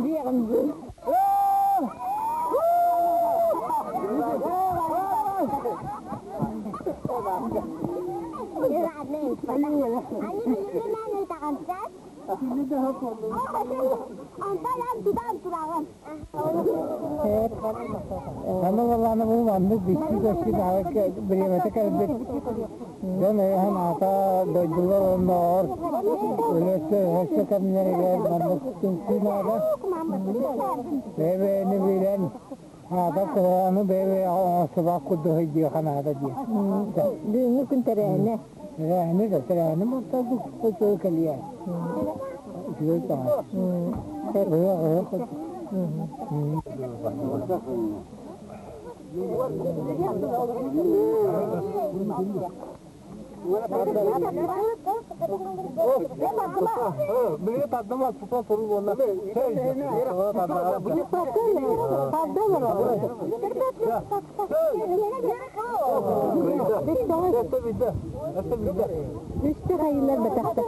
Диэҕим дии. Аны балааны бу маннык дикти-көстү бириэмэтэ кэлбит дьон өйөһөн аата дойдулар оннооҕор өлөсө өһөсө кэмнэригэр маннык түмсүү наада. Бэйэ-бэйэни билэн аата куһаҕаны бэйэ-бэйэҕэ оҥостубат курдук өйдүөххэ наада диэн. Бүгүҥҥү күн тэрээһинэ. Тэрээһини да тэрээһини мантан бу кэлиэ. Үчүгэй таҥас. Ыһыах ыһыах Били тардыма тута туру буолла. Үстэ хайылар бэтахта.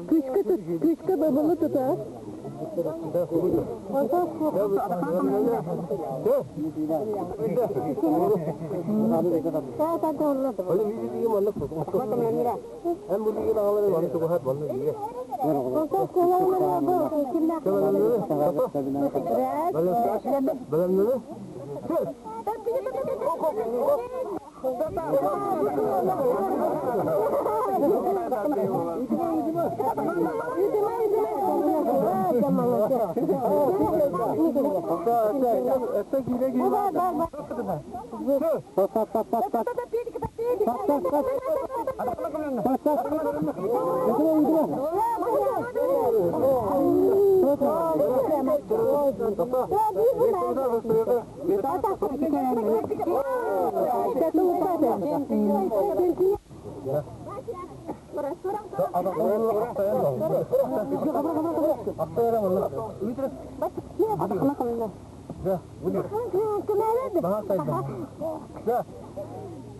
Күскэ күскэ бабылы тутар.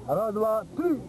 Раз, два, три.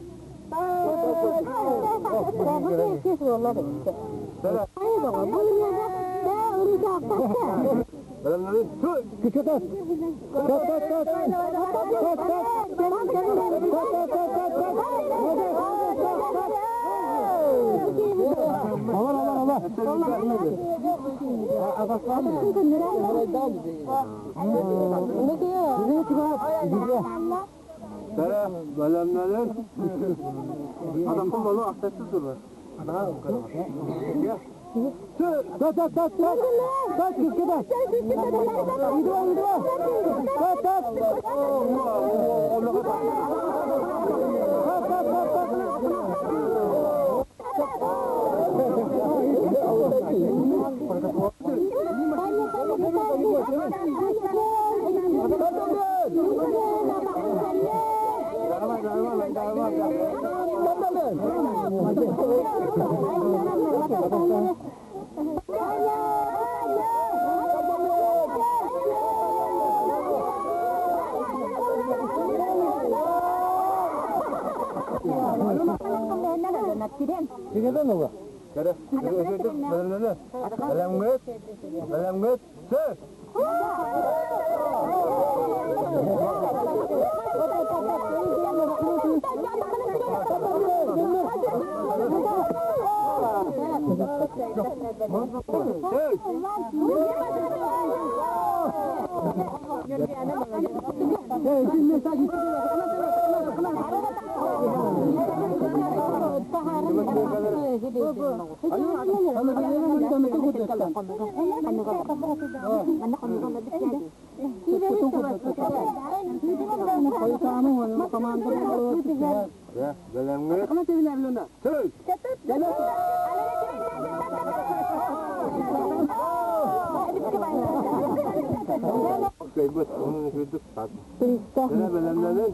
Кыайбыт, онон үчүгүйдүк Кэлэ бэлэмнэнин.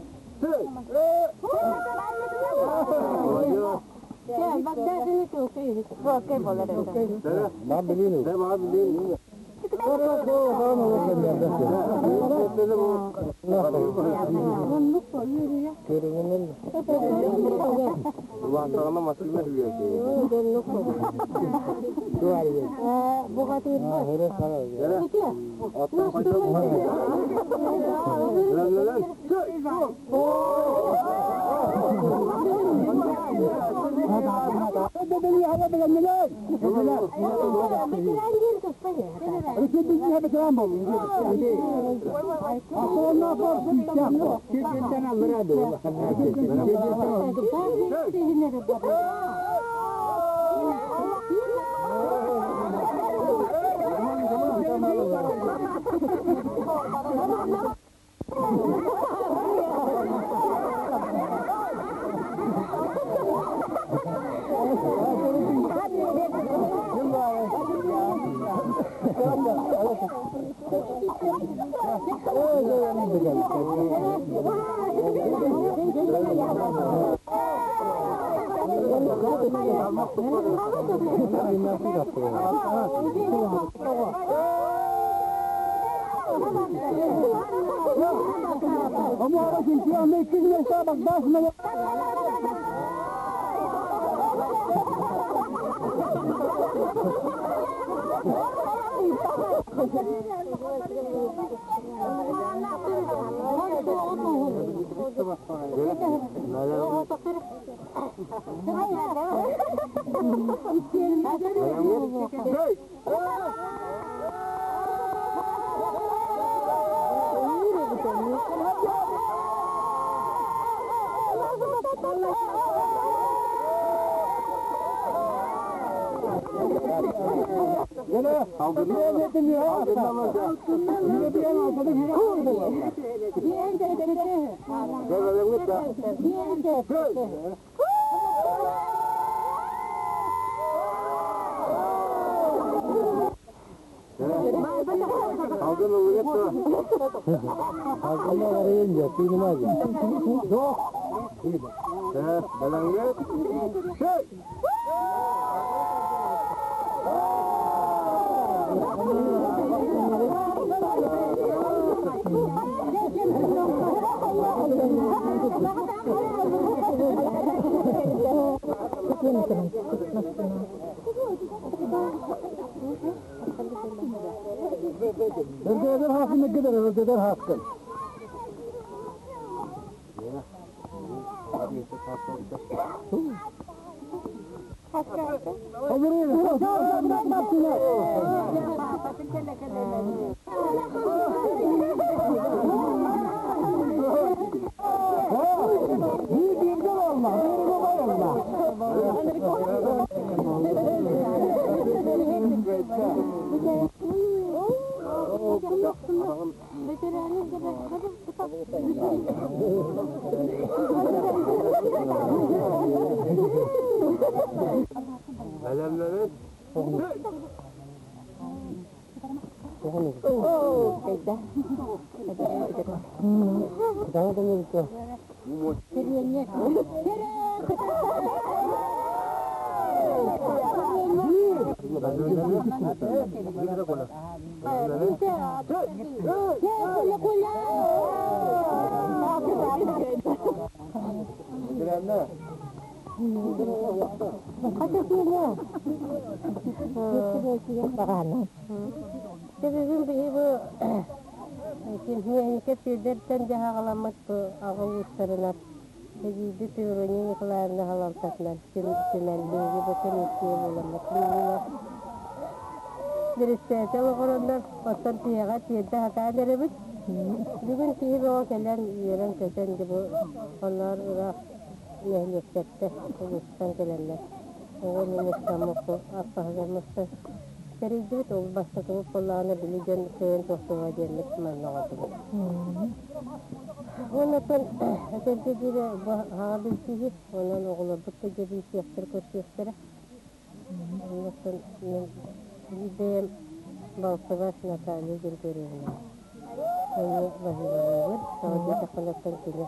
Эмиэ баһыыбалыыбын. Тоҕо диэтэхпинэ кини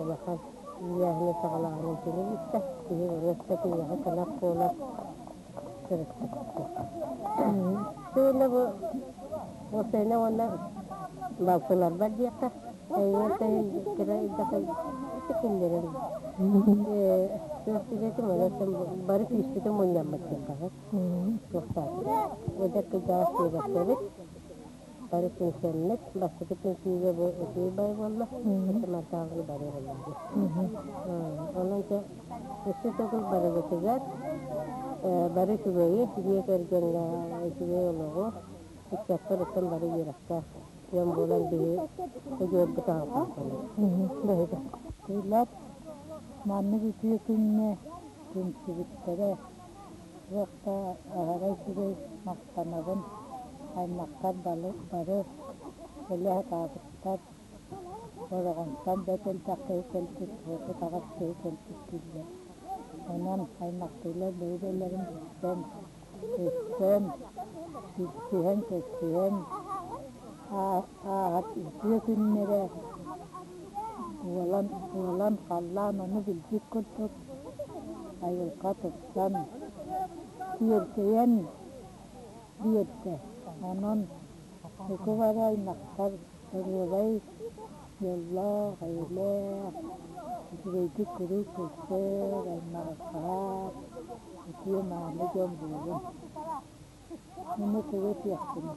улахан үүйээһини саҕалааһынын кини ыытта. Киһи уруоста киниэхэ кынат буолар сырыттахпыт. Сыына бу уопсайынан уонна балтыларбар диэххэ, эйигин кыра ыйдахха кинилэрин туох диэтим, онон бары күүспүтүн мунньаммыт диэххэ туохтаатыбыт. Эдэр кырдьаҕас диэбэккэбит, бары түмсэммит, бастакы түмсүүгэ бу үчүгэй бай буолла, мантааҕы бары буолла. Онон дьэ өссө төгүл барыбытыгар бары үчүгэйи, дьиэ кэргэҥҥэ үчүгэй олоҕу, ыччаттар оттон бары үөрэхтээх дьон буолан биһи удьуорбут аҕалбыт. Тыылар маннык үтүө күҥҥэ түмсүбүттэрэ туох да аһара үчүгэй махтанабын аймахтар бары кэлэ сатаабыттар Бороҕонтон бэрт элбэх киһи кэлбит, 38 киһи кэлбит дииллэр. Онон аймахтыылар бэйэ-бэйэлэрин билсэн, өстөөн, билсиһэн-көрсүһэн ааһар үтүө күннэрэ буолан, буолан халлаан ону билбит курдук айылҕа тупсан, киэркэйэн биэрдэ. Онон Бука бары аймахтар доруобай, дьоллоох, эйэлээх, үчүгэйдик куруук көрсөр, аймаҕырҕаһар, үтүө-мааны дьон буолуҥ. Маны тугу этиэхпиний?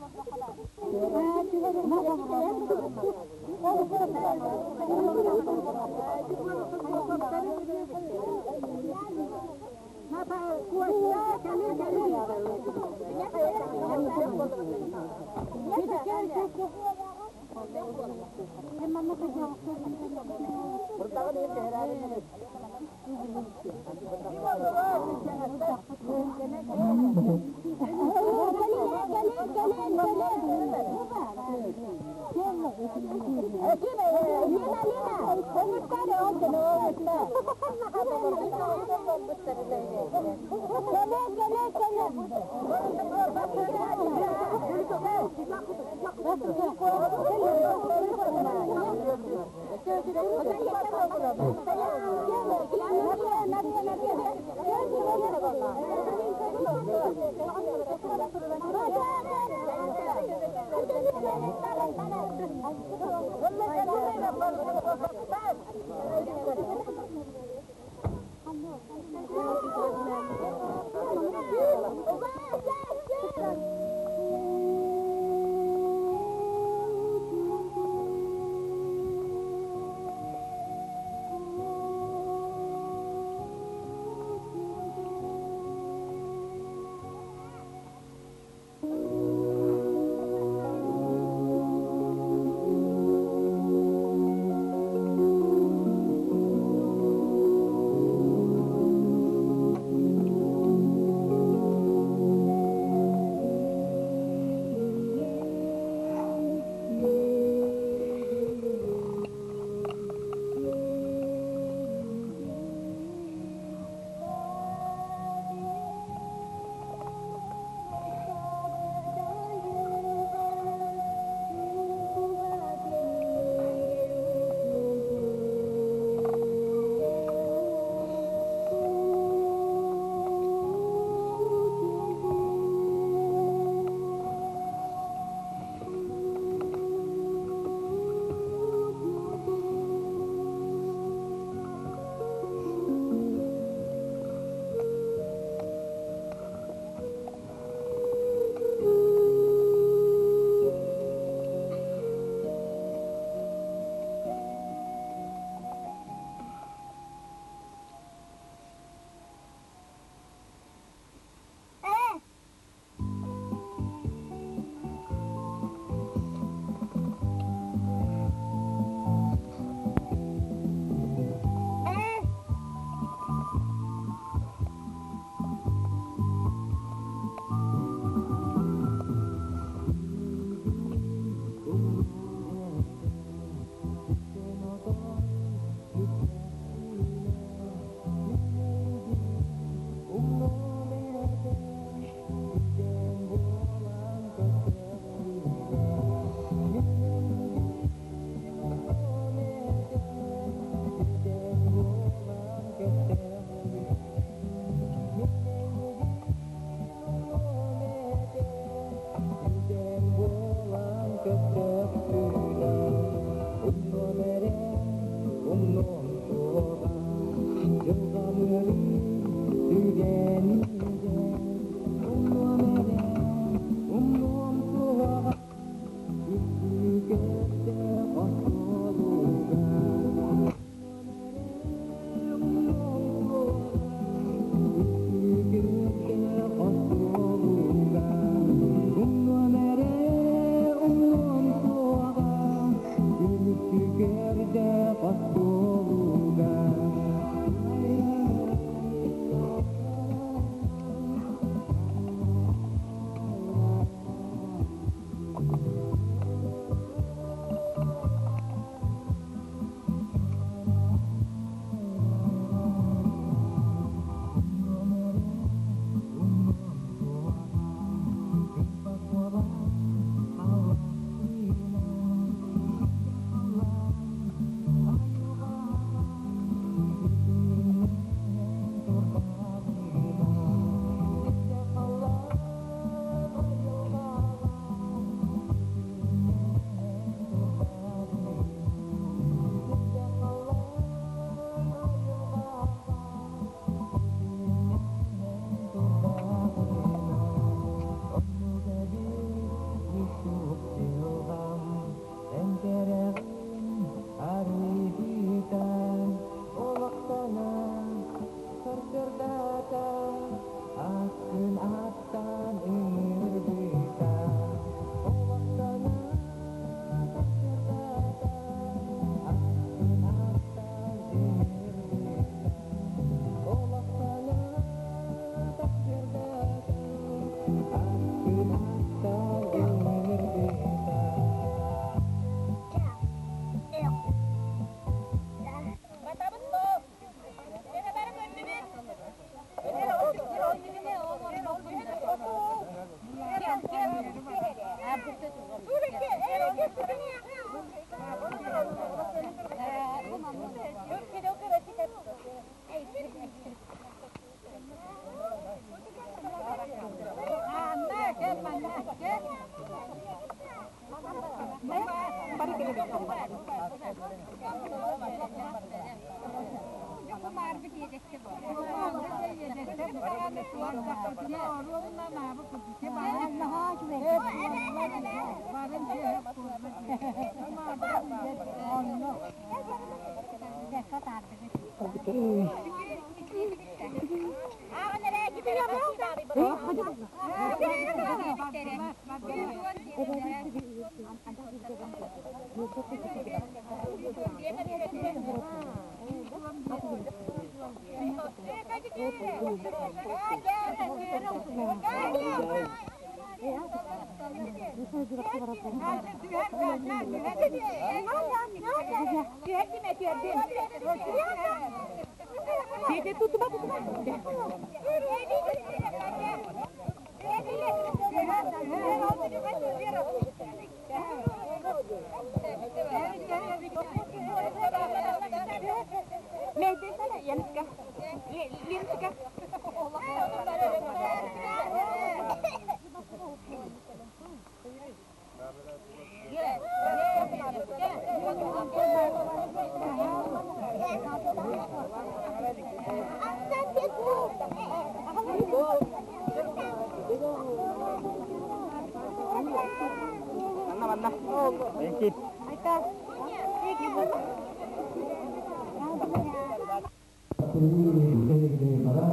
Thank you.